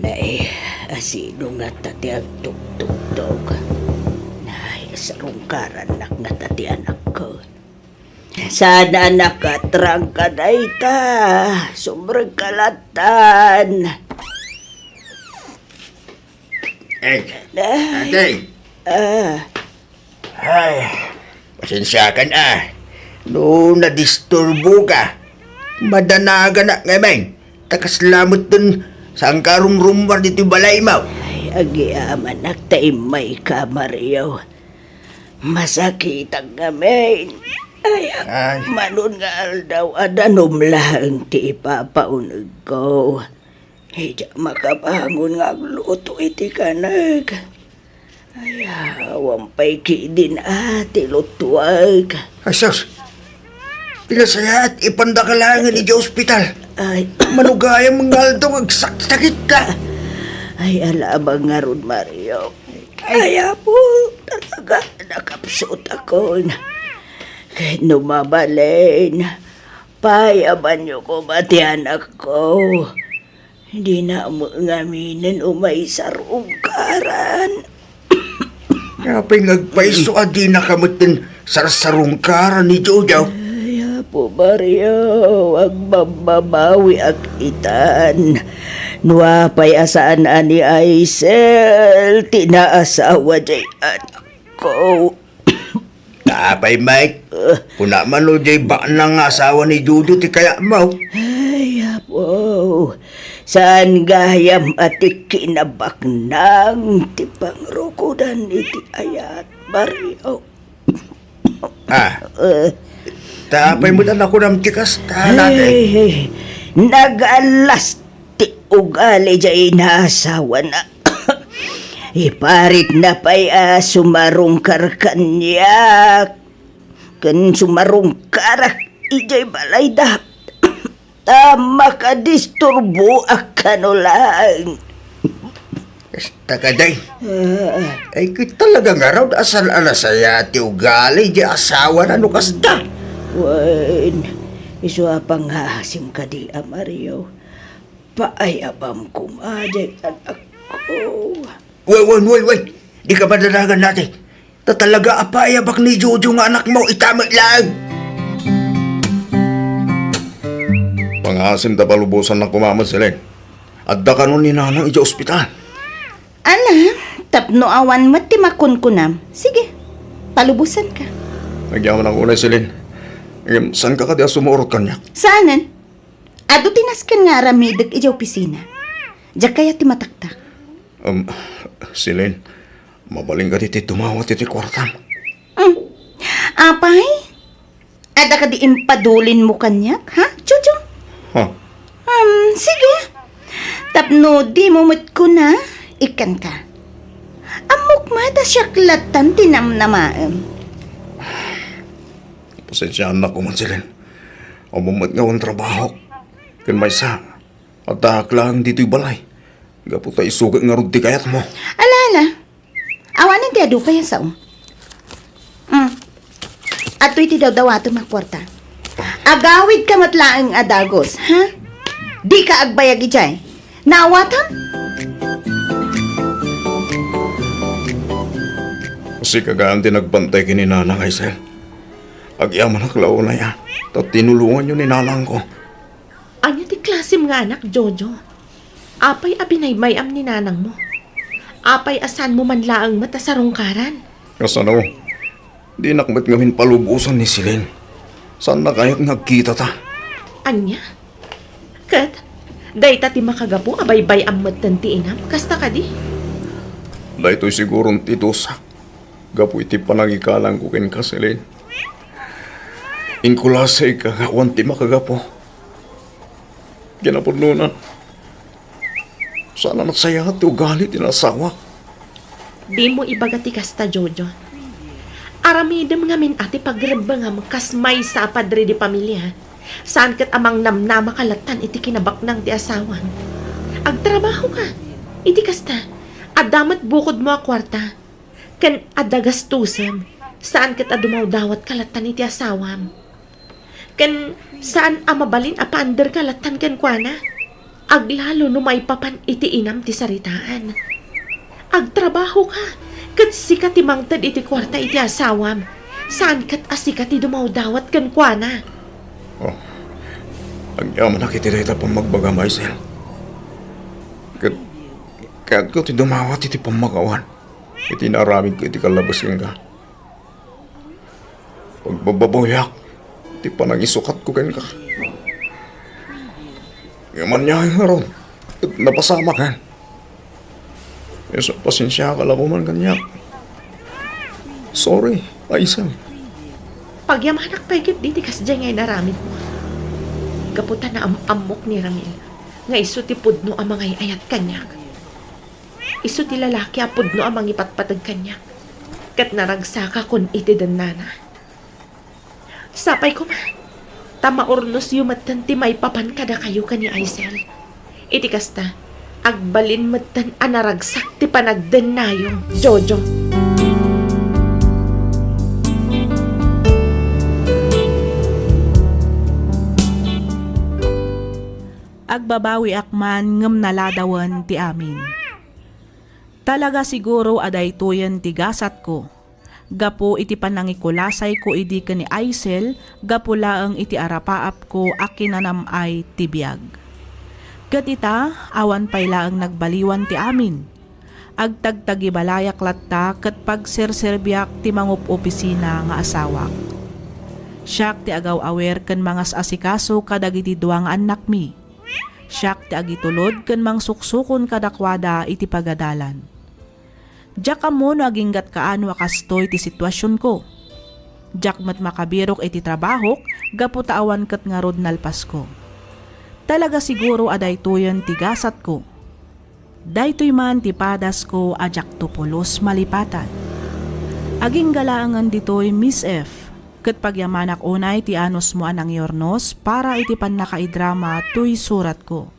Nay, asino ngata ti agtugtugtog? Nay, sarungkarannak ngata ti anakko. Saan a nakatrangka dayta. Sumrekka lattan. Eh, Nay. Ate. Ah. Ay, pasensiakan a. No nadisturboka, madanaganak ngamin. Ta kasla metten saanka rumrummuar ditoy balaymo. Ay, agyamanak ta immayka, Mario. Masakitak ngamin. Ay, ay. Mano nga aldaw a danum laeng ti ipapaunegko. Diak makabangon nga agluto iti kanek. Ay, awan pay ketdin a ti lutuek. Ay, sus! Ti nasayaat, ipandaka laengen idiay ospital. Ay. Mano gayam nga aldaw nga agsaksakitka. Ay, alabang ngarud, Mario. Ay. Ay, Apo, talaga, nakapsutakon. Ket no mabalin, payabanyo koma ti anakko. Dina met ngaminen umay sarungkaran. Apay nga agpayso a dinaka metten sarsarungkaran ni Jojo? Ay, Apo Mario, agbabbabawiak itan. No apay a saan a ni Aisel ti naasawa diay anakko. Apay, Mike? Kuna man no diay baknang nga asawa ni Jojo ti kayatmo? Ay, Apo, saan gayam a ti kinabaknang ti pangrukodan iti ayat, Mario. Ah, eh, ta apay met a nakunam ti kasta, Nate? Ay, nagallas ti ugali diay inaasawana. Iparitna pay a sumarungkar kaniak ken sumarungkarak idiay balayda. Ta makadisturboak kano laeng. Kasta kadi. Ah. Ay, ket talaga ngarud a saan a nasayaat ti ugali diay asawana no kasta. Wen, Isu a pangngaasim kadi a Mario, paayabam koma diay anakko. Wen, wen, wen, wen! Dika madadagan, Nati. Ta talaga a paayabak ni Jojo nga anakmo, ita met laeng. Pangngaasim ta palubosannak koma met, Celine. Adda kanon ni Nanang idiay ospital. Ala, tapno awan met ti makunkunam. Sige, palubosanka. Agyamanak unay, Celine. Ngem, saanka kadi a sumurot kaniak? Saanen? Adu ti nasken nga aramidek idiay opisina. Diak kayat ti mataktak. Um, Celine, mabalin kadi ti dumawat iti kuartam? Hmm. Apay? Adda kadi impadulinmo kaniak, ha, Jojo? Ha? Um, sige. Tapno dimo met kuna, ikkanka. Ammok met a siak lattan ti namnamaem. Pasensiaannak koma, Celine. Ammom met nga awan trabahok. Ken maysa, addaak laeng ditoy balay. Gapu ta isu ket ngarud ti kayatmo. Ala, ala. Awanen ti adu pay a sao. Mm. Adtoy ti dawdawatem a kuarta. Agawidka met laeng a dagus, ha? Dika agbayag idiay. Naawatam? Sika gayam ti nagbantay ken ni Nanang, Aisel. Agyamanak la unay a ta tinulonganyo ni nanangko. Ania ti klasem nga anak, Jojo? Apay a binaybay-am ni nanangmo? Apay a saanmo man laeng met a sarungkaran? Kasano? Dinak met ngamin palubosan ni Celine. Saanna kayat nga agkitata? Ania? Ket, dayta ti makagapu a baybay-am metten ti inam, kasta kadi? Daytoy siguron ti dusak gapu iti panangikalangko kenka, Celine. Inkulasayka nga awan ti makagapu. Kinapudnona, saan a nasayaat ti ugali ti naasawak. Dimo ibaga ti kasta, Jojo. Aramidem ngamin a ti pagrebbengam kas maysa a padre de pamilia. Saan ket a mangnamnamaka lattan iti kinabaknang ti asawam. Agtrabahoka. Iti kasta, adda met bukodmo a kuarta. Ken adda gastusem, saan ket a dumawdawatka lattan iti asawam. Ken saan a mabalin a paanderka lattan kenkuana, aglalo no maipapan iti inam ti saritaan. Agtrabahoka, ket sika ti mangted iti kuarta iti asawam, saan ket a sika ti dumawdawat kenkuana. Oh, agyamanak iti dayta pammagbagam, Aisel. Ket kayatko ti dumawat iti pammakawan iti naaramidko iti kallabes kenka. Pagbababawiak ti panangisukatko kenka. Ngem ania ngarud, ket napasamaken. Isu a pasensiaka la koman kaniak. Sorry, Aisel. Pagyamanak pay ketdi ti kasdiay nga inaramidmo. Gapu ta naam-ammok ni Ramil nga isu ti pudno a mangay-ayat kaniak. Isu ti lalaki a pudno a mangipatpateg kaniak, ket naragsakakon iti dennana. Sapay koma, ta maurnosyo metten ti maipapan kadakayo ken ni Aisel. Iti kasta, agbalin metten a naragsak ti panagdennayo, Jojo. Agbabawiak man ngem naladawen ti amin. Talaga siguro a daytoyen ti gasatko, gapu iti panangikulasayko idi ken ni Aisel gapu laeng iti arapaapko a kinanam-ay ti biag. Ket ita, awan pay laeng nagbaliwan ti amin. Agtagtagibalayak latta ket pagserserbiak ti mangup-opisina nga asawak. Siak ti agaw-awer ken mangas-asikaso kadagiti dua nga annakmi. Siak ti agitulod ken mangsuksukon kadakuada iti pagadalan. Diak ammo no aginggat kaano a kastoy ti situasionko. Diak met makabirok iti trabahok gapu ta awan ket ngarud nalpasko. Talaga siguro a daytoyen ti gasatko. Daytoy man ti padasko a diakto pulos malipatan. Agingga laengen ditoy, Miss F, ket pagyamanak unay ti anusmo a nangiurnos para iti pannakaidrama toy suratko.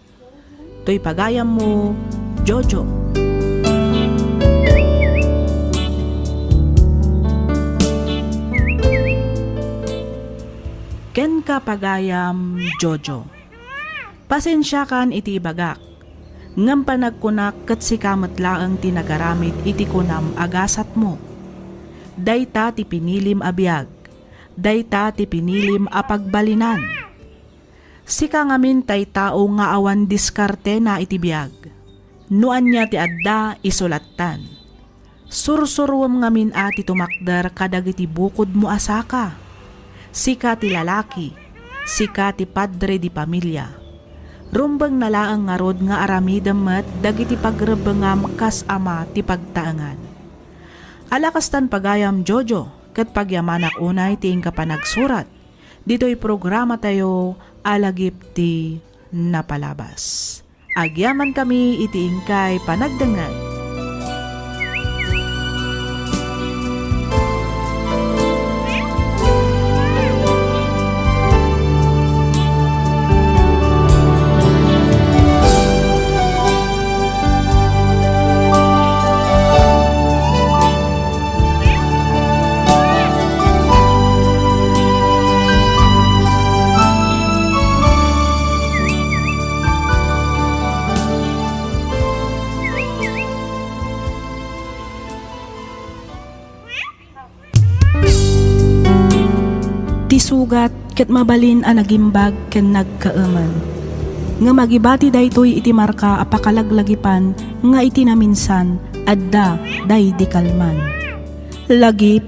Toy pagayammo, Jojo. Kenka Pagayam Jojo. Pasensiakan iti ibagak, ngem panagkunak ket sika met laeng ti nagaramid iti kunam a gasatmo. Dayta ti pinilim a biag, dayta ti pinilim a pagbalinan. Sika ngamin tay tao nga awan diskartena iti biag. No ania ti adda, isu lattan. Sursuruem ngamin a ti tumakder kadagiti bukodmo a saka. Sika ti lalaki, sika ti padre di pamilia. Rumbengna laeng ngarud nga aramidem met dagiti pagrebbengam kas ama ti pagtaengan. Ala kastan pagayam, Jojo, ket pagyamanak unay ti inka panagsurat ditoy programatayo a Lagip ti Napalabas. Agyamankami iti inkay panagdengngeg. Ti sugat ket mabalin a nagimbag ken nagkaemen. Ngem agibati daytoy iti marka a pakalaglagipan nga iti naminsan, adda daydi kalman. Lagip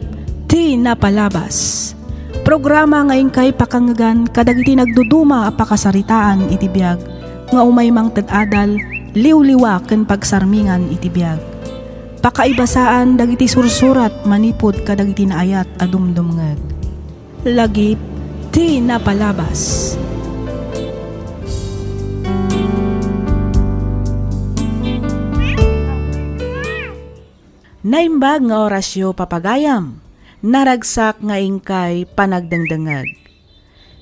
ti Napalabas. Programa nga inkay pakangngegan kadagiti nagduduma a pakasaritaan iti biag nga umay mangted adal, liwliwa ken pagsarmingan iti biag. Pakaibasaan dagiti sursurat manipud kadagiti naayat a dumdumngeg. Lagip ti Napalabas. Naimbag nga orasyo, papagayam. Naragsak nga inkay panagdengdengngeg.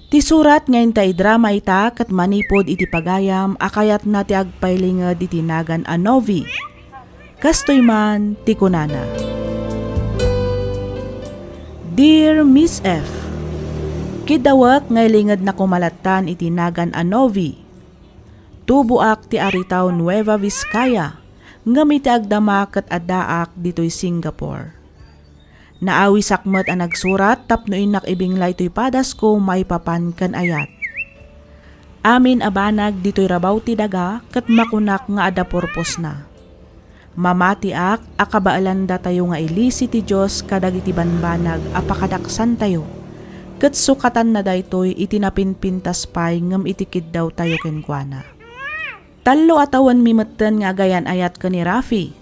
Ti surat nga inta idrama ita ket manipud iti pagayam a kayatna ti agpailinged iti nagan a Novi. Kastoy man ti kunana, Dear Miss F, kiddawek nga ilingedna koma lattan iti nagan a Novi. Tuboak ti Aritao, Nueva Vizcaya, ngem iti agdama ket addaak ditoy Singapore. Naawisak met a nagsurat tapno innak ibinglay toy padasko maipapan ken ayat. Amin a banag ditoy rabaw ti daga ket makunak nga adda purposna. Mamatiak a kabaelanda tayo nga ilisi ti Dios kadagiti banbanag a pakadaksantayo, ket sukatanna daytoy iti napinpintas pay ngem iti kiddawtayo kenkuana. Tallo a tawenmi metten nga agayan-ayat ken ni Rafi.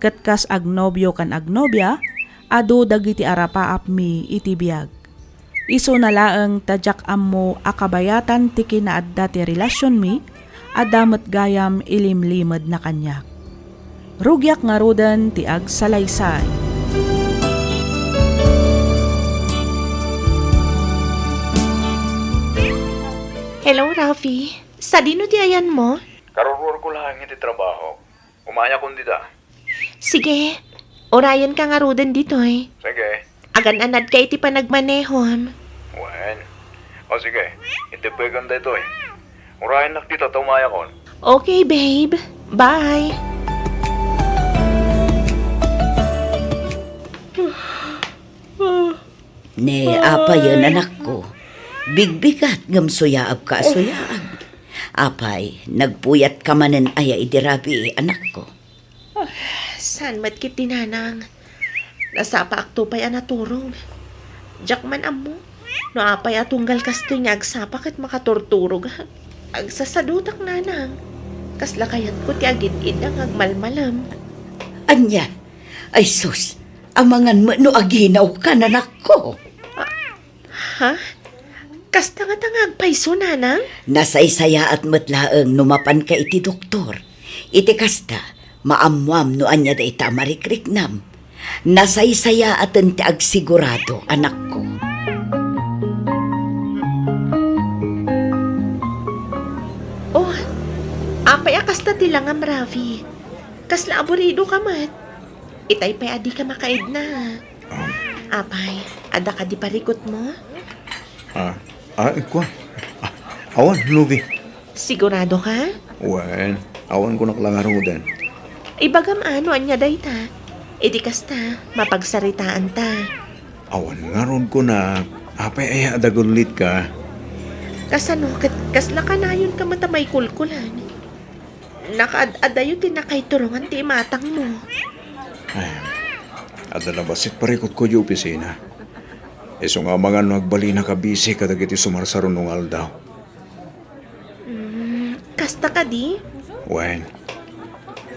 Ket kas agnobio ken agnobia, adu dagiti arapaapmi iti biag. Isuna laeng ta diak ammo a kabayatan ti kinaadda ti relasionmi, adda met gayam ilimlimedna kaniak. Rugiak ngaruden ti agsalaysay. Hello, Rafi. Sadino ti ayanmo? Karuruarko laeng iti trabaho. Umayakon dita. Sige. Urayenka ngaruden ditoy. Sige. Agan-anadka iti panagmanehom. Wen. O sige, intedkon daytoy. Urayennak dita ta umayakon. Okay, babe. Bye. Ne, apayen, anakko. Bigbigat ngem suyaabka a suyaab. Apay, nagpuyatka manen aya idi rabii, anakko? Ah, saan met ketdi, nanang? Nasapaakto pay a naturog. Diak man ammo no apay a tunggal kastoy nga agsapa ket makaturturogak. Agsasadutak, nanang. Kasla kayatko ti agid-idda nga agmalmalem. Ania? Ay sus, amangan met no aginawka, anakko. Ha? Kasta ngata nga agpayso, nanang? Nasaysayaat met laeng no mapanka iti doktor. Iti kasta, maammoam no ania dayta a marikriknam. Nasaysayaaten ti agsigurado, anakko. Oh, apay a kasta ti langam, Rafi? Kasla aburidoka met. Itay pay a dika makaidna. Apay, adda kadi parikutmo? Ah, Ah, kua. Ah, awan, Novi. Sigurado ka? Wen, awan kunak la ngaruden. Ibagam a no ania dayta. Idi kasta, mapagsaritaanta. Awan ngarud kunak, apay aya a dagullitka? Kasano, ket kasla kanayonka met a maikulkulan? Nakaad-adayo ti nakaiturongan ti imatangmo. Ay, adda la bassit parikutko idiay opisina. Isu nga amangan no agbalinaka busy kadagiti sumarsaruno nga aldaw. Mm, kasta kadi? Wen.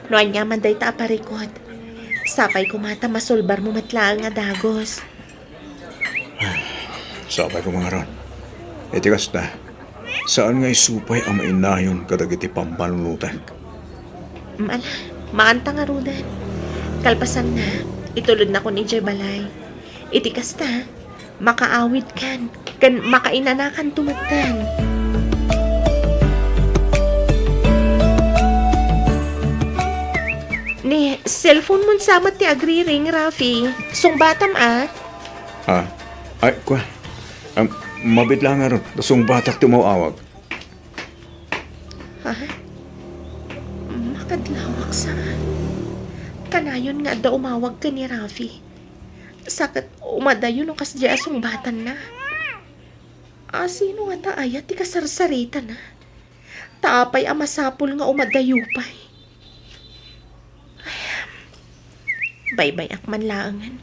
No ania man dayta a parikut, sapay koma ta masulbarmo met laeng a dagus. Sapay koma ngarud. Iti kasta, saan nga isu pay a mainayon kadagiti pampanunotek. Mm, ala, maanta ngaruden. Kalpasanna, itulodnakon idiay balay. Iti kasta, makaawidkan, ken makainanakanto metten. Ni cellphone-mon sa met ti agriring, Rafi. Sungbatam a. Ah, ay, kua. Am, mabiit la ngarud, ta sungbatak ti umaw-awag. Ha? Makadlawak sa. Kanayon nga adda umawag ken ni Rafi. Sa ket umadayo no kasdiay a sungbatanna. A, sino ngata aya ti kasarsaritana? Ta apay a masapul nga umadayo pay? Ay, baybay-ak man laengen.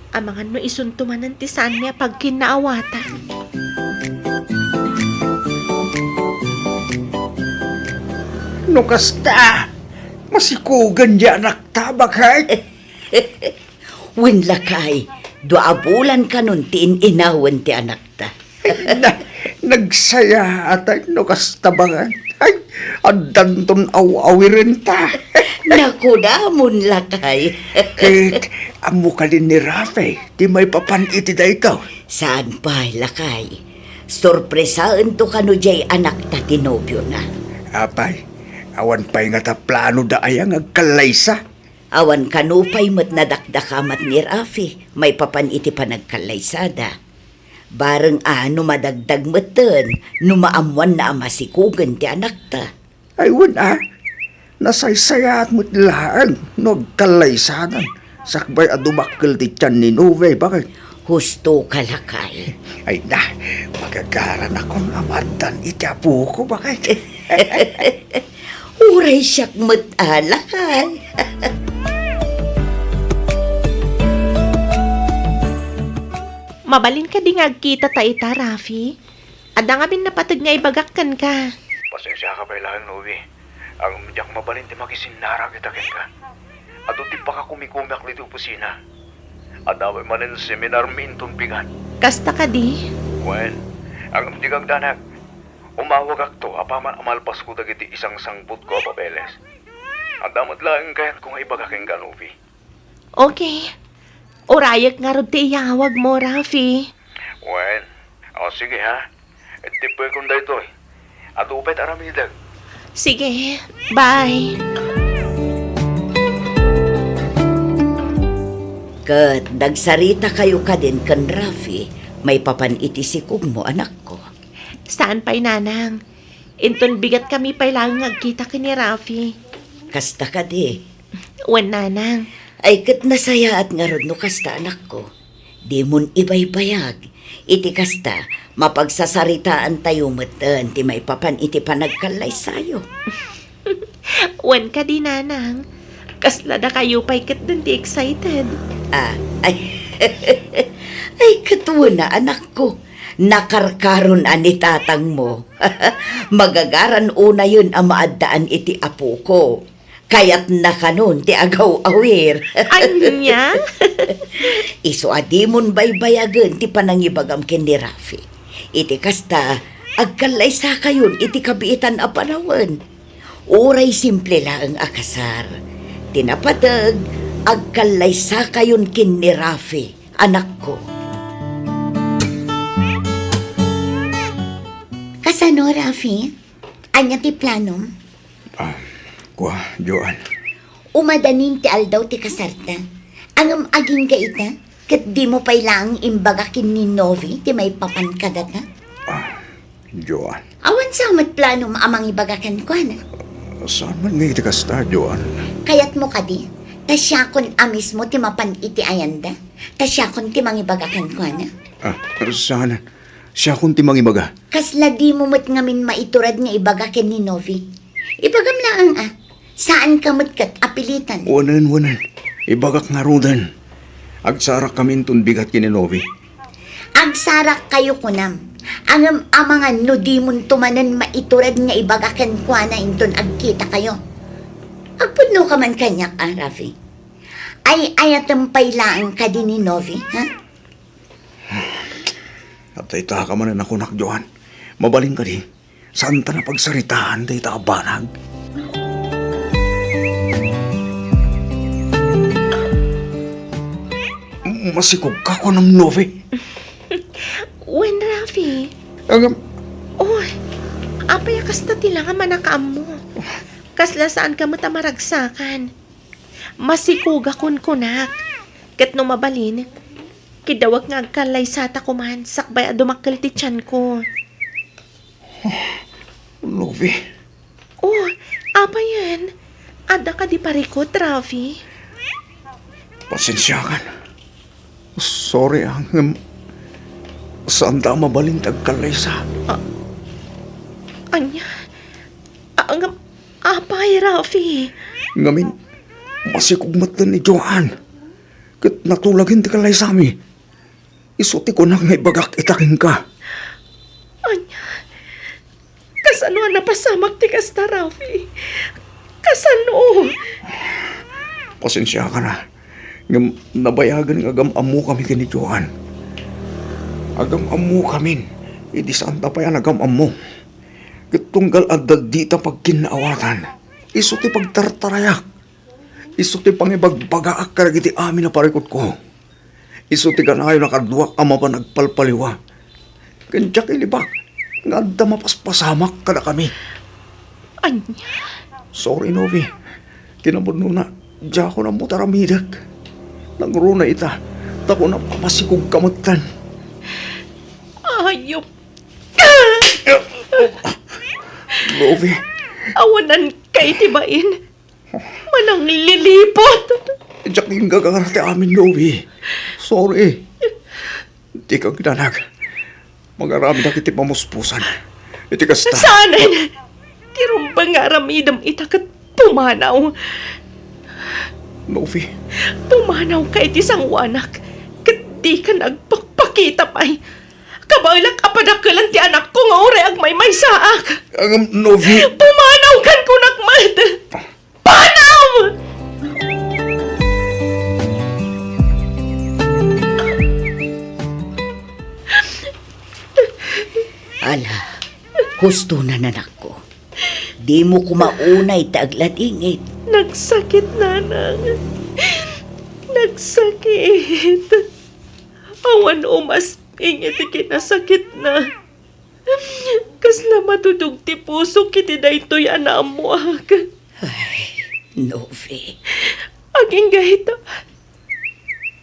Amangan no isunto manen ti saanmi a pagkinnaawatan. No kasta, masikugen diay anakta, baket? Wen lakay, dua a bulan kanon ti in-inawen ti anakta. Na, nagsayaat no kasta, baket. Ay, addanton aw-awirenta. Naku, damon lakay. Ket, ammo kadi ni Rafi ti maipapan iti daytoy? Saan pay, lakay. Sorpresaento kano diay anakta ti nobiona. Apay, awan pay ngata planoda aya nga agkallaysa? Awan kano pay met nadakdakamat ni Rafi maipapan iti panagkallaysada. Bareng a no madagdag metten no maammoanna a masikugen ti anakta. Ay, wen a, nasaysayaat met laeng no agkallaysadan sakbay a dumakkel ti tian ni Novi, baket. Husto ka, lakay. Ay na, magagaranakon a maaddan iti apoko, baket. Uray siak met a, lakay. Mabalin kadi nga agkitata ita, Rafi? Adda ngamin napateg nga ibagak kenka. Pasensiaka pay laeng, Novi. Ngem diak mabalin ti makisinnarak ita kenka. Adu ti pakakumikumiak ditoy opisina. Adda pay manen seminarmi inton bigat. Kasta kadi? Wen, ngem dika agdanag. Umawagakto apaman a malpasko dagiti isangsangbutko a papeles. Adda met laeng kayatko nga ibaga kenka, Novi. Okay. Urayek ngarud ti iyawagmo, Rafi. Wen, o, sige, ha? Ittippekon daytoy. Adu pay ti aramidek. Sige, bye. Ket nagsaritakayo kadin ken Rafi maipapan iti sikugmo, anakko? Saan pay, nanang. Inton bigat kami pay laeng nga agkita ken ni Rafi. Kasta kadi? Wen, nanang. Ay, ket nasayaat ngarud no kasta, anakko. Dimon ibaybayag. Iti kasta, mapagsasaritaantayo metten ti maipapan iti panagkallaysayo. Wen kadi, nanang. Kasla dakayo pay ketdin ti excited. Ah, ay. Ay, ket wen a, anakko. Nakarkaron a ni tatangmo. Magagaran unayen a maaddaan iti apoko. Kayatna kanon ti agaw-awir. Ania? Isu a dimon baybayagen ti panangibagam ken ni Rafi. Iti kasta, agkallaysakayon iti kabiitan a panawen. Uray simple laeng a kasar. Ti napateg, agkallaysakayon ken ni Rafi, anakko. Kasano, Rafi? Ania ti planom? Ah, kua, Joan. Umadanin ti aldaw ti kasarta. Ngem agingga ita, ket dimo pay laeng imbaga ken ni Novi ti maipapan kadata? Ah, Joan. Awan sa met planom a mangibaga kenkuana. Saan man nga iti kasta, Joan? Kayatmo kadi, ta siakon a mismo ti mapan iti ayanda? Ta siakon ti mangibaga kenkuana? Ah, saan? Siakon ti mangibaga. Kasla dimo met ngamin maiturad nga ibaga ken ni Novi. Ibagam laeng a, saanka met ket a pilitan. Wanen, wanen. Ibagak ngaruden. Agsarakkaminton bigat ken ni Novi. Agsarakkayo kunam. Ngem amangan no dimonto manen maiturad nga ibaga kenkuana inton agkitakayo. Agpudnoka man kaniak a, Rafi. Ay-ayatem pay laeng kadi ni Novi, ha? At dayta ka manen a kunak, Joan. Mabalin kadi, saanta a pagsaritaan dayta a banag? Masikogka kunam, Novi? Wen, Rafi. Ngem, oh, apay a kasta ti lama a kaammo? Kasla saanka met a maragsakan. Masikogakon kunak. Ket no mabalin, kiddawek nga agkallaysata koman sakbay a dumakkel ti tianko. Novi. Oh, apayen? Adda kadi parikut, Rafi? Pasensiakan. Sorry, ah, ngem saanda a mabalin ti agkallaysa. Ah, ania? Ah, ngem, apay, Rafi? Ngamin, masikog met ni Joan. Ket natulagen ti kallaysami. Isu ti kunak nga ibagak ita kenka. Ania? Kasano a napasamak ti kasta, Rafi? Kasano? Pasensiakan a. Ngem nabayagen nga agam-ammokami ken ni Joan. Agam-ammokamin, idi saanta pay a nagam-ammo. Ket tunggal adda dita pagkinnaawatan, isu ti pagtartarayak. Isu ti pangibagbagaak kadagiti amin a parikutko. Isu ti kanayon a kaduak a mapan agpalpaliwa. Ken diak ilibak nga adda mapaspasamak kadakami. Ania? Sorry, Novi. Kinapudnona, diakon ammo ti aramidek. Nangruna ita, ta kunam a masikogka metten. Ayop ka! Novi. Awananka iti bain. Manangliliput! Diak inggagara ti amin, Novi. Sorry. Dika agdanag. Mag-aramidak iti pamuspusan. Iti kasta. Saanen! Ti rumbeng nga aramidem ita ket pumanaw. Novi. Pumanawka iti sangoanak, ket dikan agpakpakita pay. Kabaelak a padakkelan ti anakko nga uray agmaymaysaak. Ngem, Novi. Pumanawkan kunak met! Panaw! Ala, husto na, anakko. Dimo koma unay ta agladingit. Nagsakit, nanang. Nagsakit. Awan umasping iti kinasakitna. Kasla matudog ti pusok iti daytoy a naammoak. Ay, Novi. Agingga ita.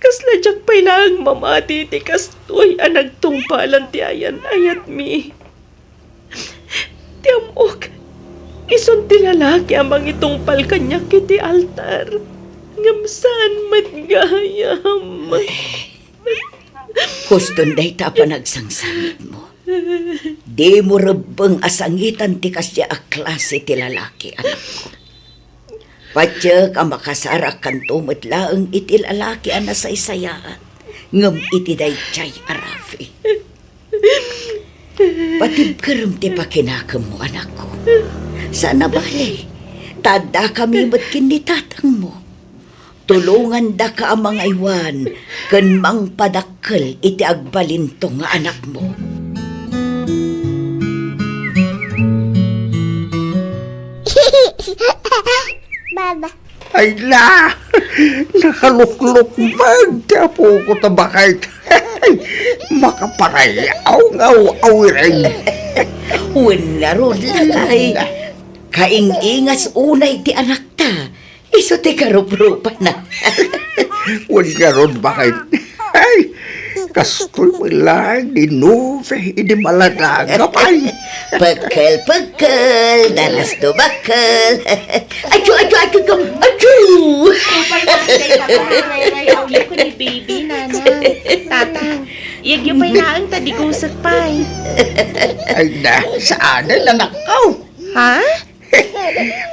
Kasla diak pay laeng mamati iti kastoy a nagtungpalan ti ayan-ayatmi. Ti ammok, isun ti lalaki a mangitungpal kaniak iti altar. Ngem saan met gayam. Huston dayta a panagsangsangitmo. Dimo rebbeng a sangitan ti kasdiay a klase ti lalaki, anakko. Patiek a makasarakkanto met laeng iti lalaki a nasaysayaan, ngem iti daydiay a Rafi. Patibkerem ti pakinakemmo, anakko. Saan a bale, ta addakami met ken ni tatangmo. Tulongandaka a mangaywan ken mangpadakkel iti agbalinto nga anakmo. Baba. Ay na! Nakaluklukbag ti apoko ta baket. Makaparayaw nga aw-awiren. Wen ngarud, lakay. Kaing-ingas unay ti anakta. Isu ti karuprupana. Wen ngarud, baket. Ay, Kastoy met laeng ni Nove idi maladaga pay. Pekkel, pekkel, daras do bakkel. Achu, achu, achu, achu, achu! Upay na, day ka pa, Ray, Ray, awyo ko ni baby, nanang. Tatang, iyagyo pay laeng ta digusek pay. Ay na, saan na, anak ko? Ha?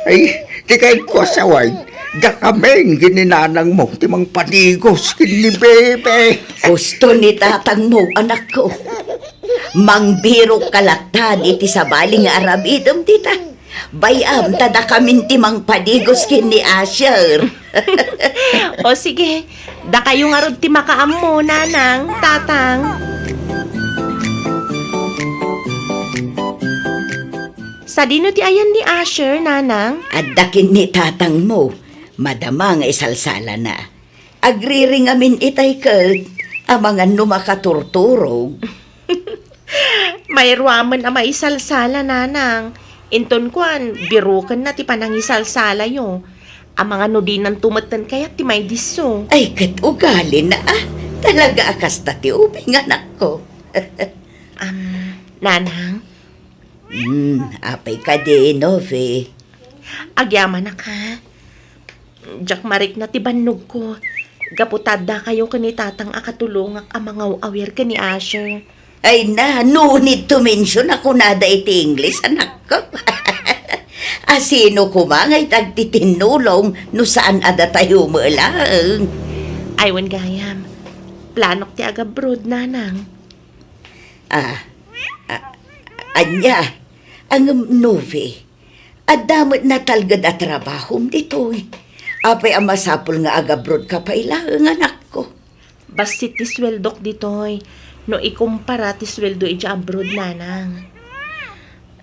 Ay, ti kayatko a sawen, dakamin ken ni nanangmo ti mangpadigos ken ni Bebe. Gusto ni tatangmo, anakko. Mangbirokka latta iti sabali nga aramidem dita. Bay-am ta dakamin ti mangpadigos ken ni Asher. O sige, dakayo ngarud ti makaammo, nanang, tatang. Sadino ti ayan ni Asher, nanang? Adda ken ni tatangmo. Madama nga isalsalana. Agriri ngamin itay ket amangan no makaturturog. Mairuamen a maisalsala, nanang. Inton kuan, birokenna ti panangisalsalayo. Amangan no dinanto metten kayat ti maidisso. Ay, ket ugalina, ah. Talaga a kasta ti ubing, anakko. Am, nanang? Hmm, apay kadi, Nove? Agyamanak, ha? Diak marikna ti bannogko. Gapu ta addakayo ken ni tatang a katulongak a mangaw-awir ken ni Asher. Ay na, no need to mention a kunada iti English, anakko. Asino koma nga itag ti tinnulong no saan a datayo met laeng? Ay, wen gayam. Planok ti agabroad, nanang. Ah, ah, ania? Ngem, Nove, adda met natalged a trabahom ditoy. Apay a masapul nga agabroad ka pay laeng, anakko? Bassit ti sueldok ditoy no ikumpara ti sueldo idiay abroad, nanang.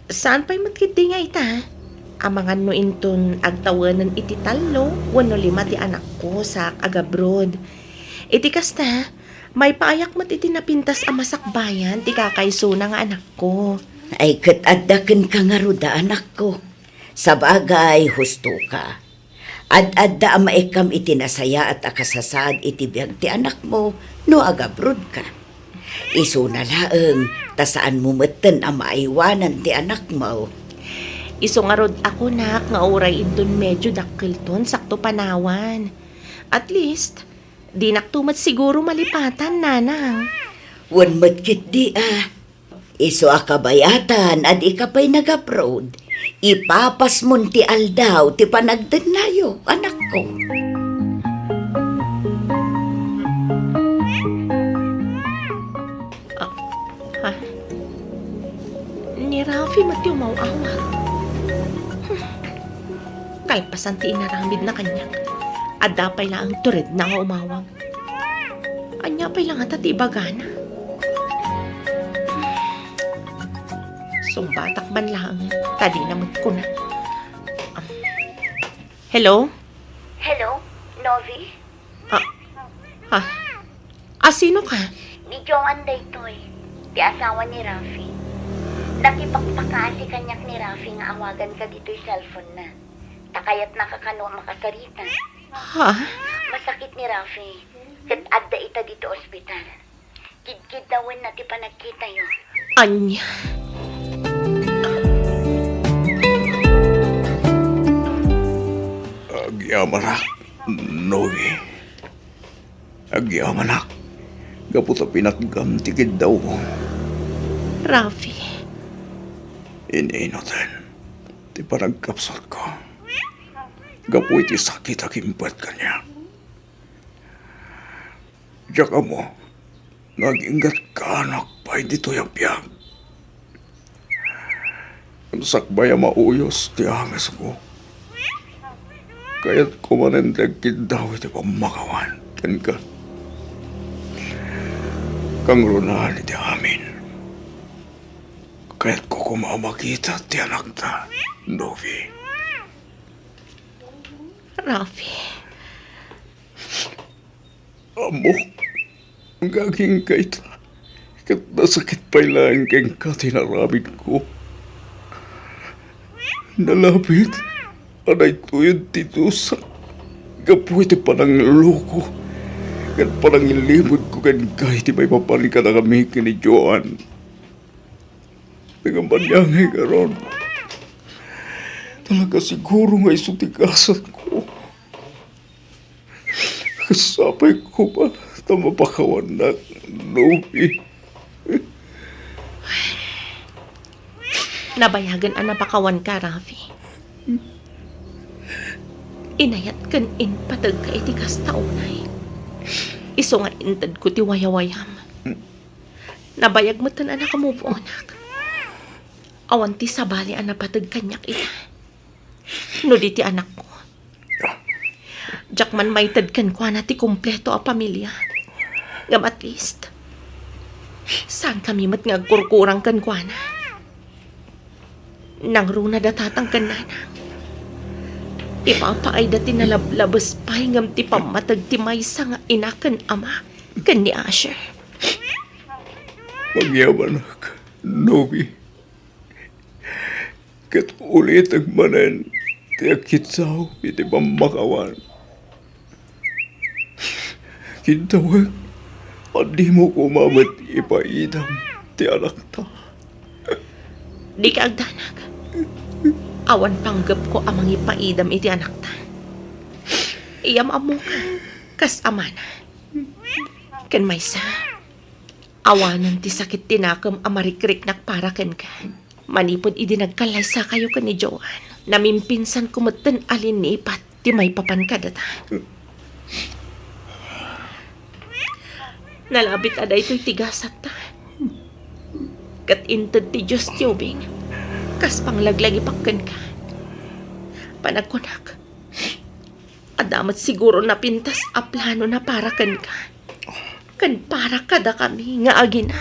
Saan pay met ketdi nga ita? Amangan no inton agtawenen iti tallo wenno lima ti anakko sa agabroad. Iti kasta, maipaayak met iti napintas a masakbayan ti kakaisuna nga anakko. Ay, ket adda kenka ngarud a anakko. Sabagay, husto ka. Ad-adda a maikkam iti nasayaat a kasasaad iti biag ti anakmo no agabroad ka. Isuna laeng, ta saanmo metten a maaywanan ti anakmo. Isu ngarud a kunak nga uray inton medio dakkelton sakto panawan. At least, dinakto met siguro malipatan, nanang. Wen met ketdi a. Isu a kabayatan a dika pay nagabroad, ipapasmon ti aldaw ti panagdennayo, anakko. Ah, ha? Ni Rafi met ti umaw-awag. Hmm. Kalpasan ti inaramidna kaniak, adda pay laeng turedna nga umawag. Ania pay la ngata ti ibagana? Sungbatak man laeng, ta dina met kuna. Um, hello? Hello, Novi? Ah, ah, ah, sino ka? Ni Joan daytoy, ti asawa ni Rafi. Nakipakpakaasi kaniak ni Rafi nga awaganka ditoy cellphone-na. Ta kayatnaka kano a makasarita. Ha? Masakit ni Rafi, ket adda ita ditoy ospital. Kidkiddawenna ti panagkitayo. Ania? Agyamanak, Novi. Agyamanak, gapu ta pinatgam ti kiddawko. Rafi. Ininutan ti panagkapsutko gapu iti sakit a kimpet kaniak. Diak ammo no aginggatkaanak pay ditoy a biag. Sakbay a mauyos ti angesko, kayatko manen ti agkiddaw iti pammakawan kenka. Kangrunaan iti amin, kayatko koma a makita ti anakta, Novi. Rafi. Ammok nga agingga ita, ket nasakit pay laeng kenka ti inaramidko. Nalabit a daytoyen ti dusak gapu iti panangloko Ket panangilibodko kenka iti maipapan kadakami ken ni Joan. Ngem ania ngay ngarud? Talaga siguro nga isu ti gasatko. Kas sapay koma ta mapakawannak, Novi. Nabayagen a napakawanka, Rafi. Inayat ken impategka iti kasta unay. Isu nga intedko ti wayawayam. Nabayag metten a naka-move on-ak. Awan ti sabali a napateg kaniak ita. No di ti anakko. Diak man maited kenkuana ti kompleto a pamilia. Ngem at least, saankami met nga agkurkurang kenkuana. Nangruna da tatang ken nanang. Ipapaayda ti nalablabes pay ngem ti pammateg ti maysa nga ina ken ama ken ni Asher. Agyamanak, Novi. Ket ulitek manen ti agkitsaw iti pammakawan. Kidawek a dimo koma met ipaidam ti anakta. Dika agdanag. Awan panggepko a mangipaidam iti anakta. Iyam-ammoka kas amana. Ken maysa, awanen ti sakit ti nakem a marikriknak para kenka. Manipud idi nagkallaysakayo ken ni Joan, namimpinsanko metten a linnipat ti maipapan kadata. Nalabit a daytoy ti gasatta. Ket inted ti Dios ti ubing, kas panglaglagipak kenka. Panagkunak, adda met siguro napintas a planona para kenka, ken para kadakami nga agina.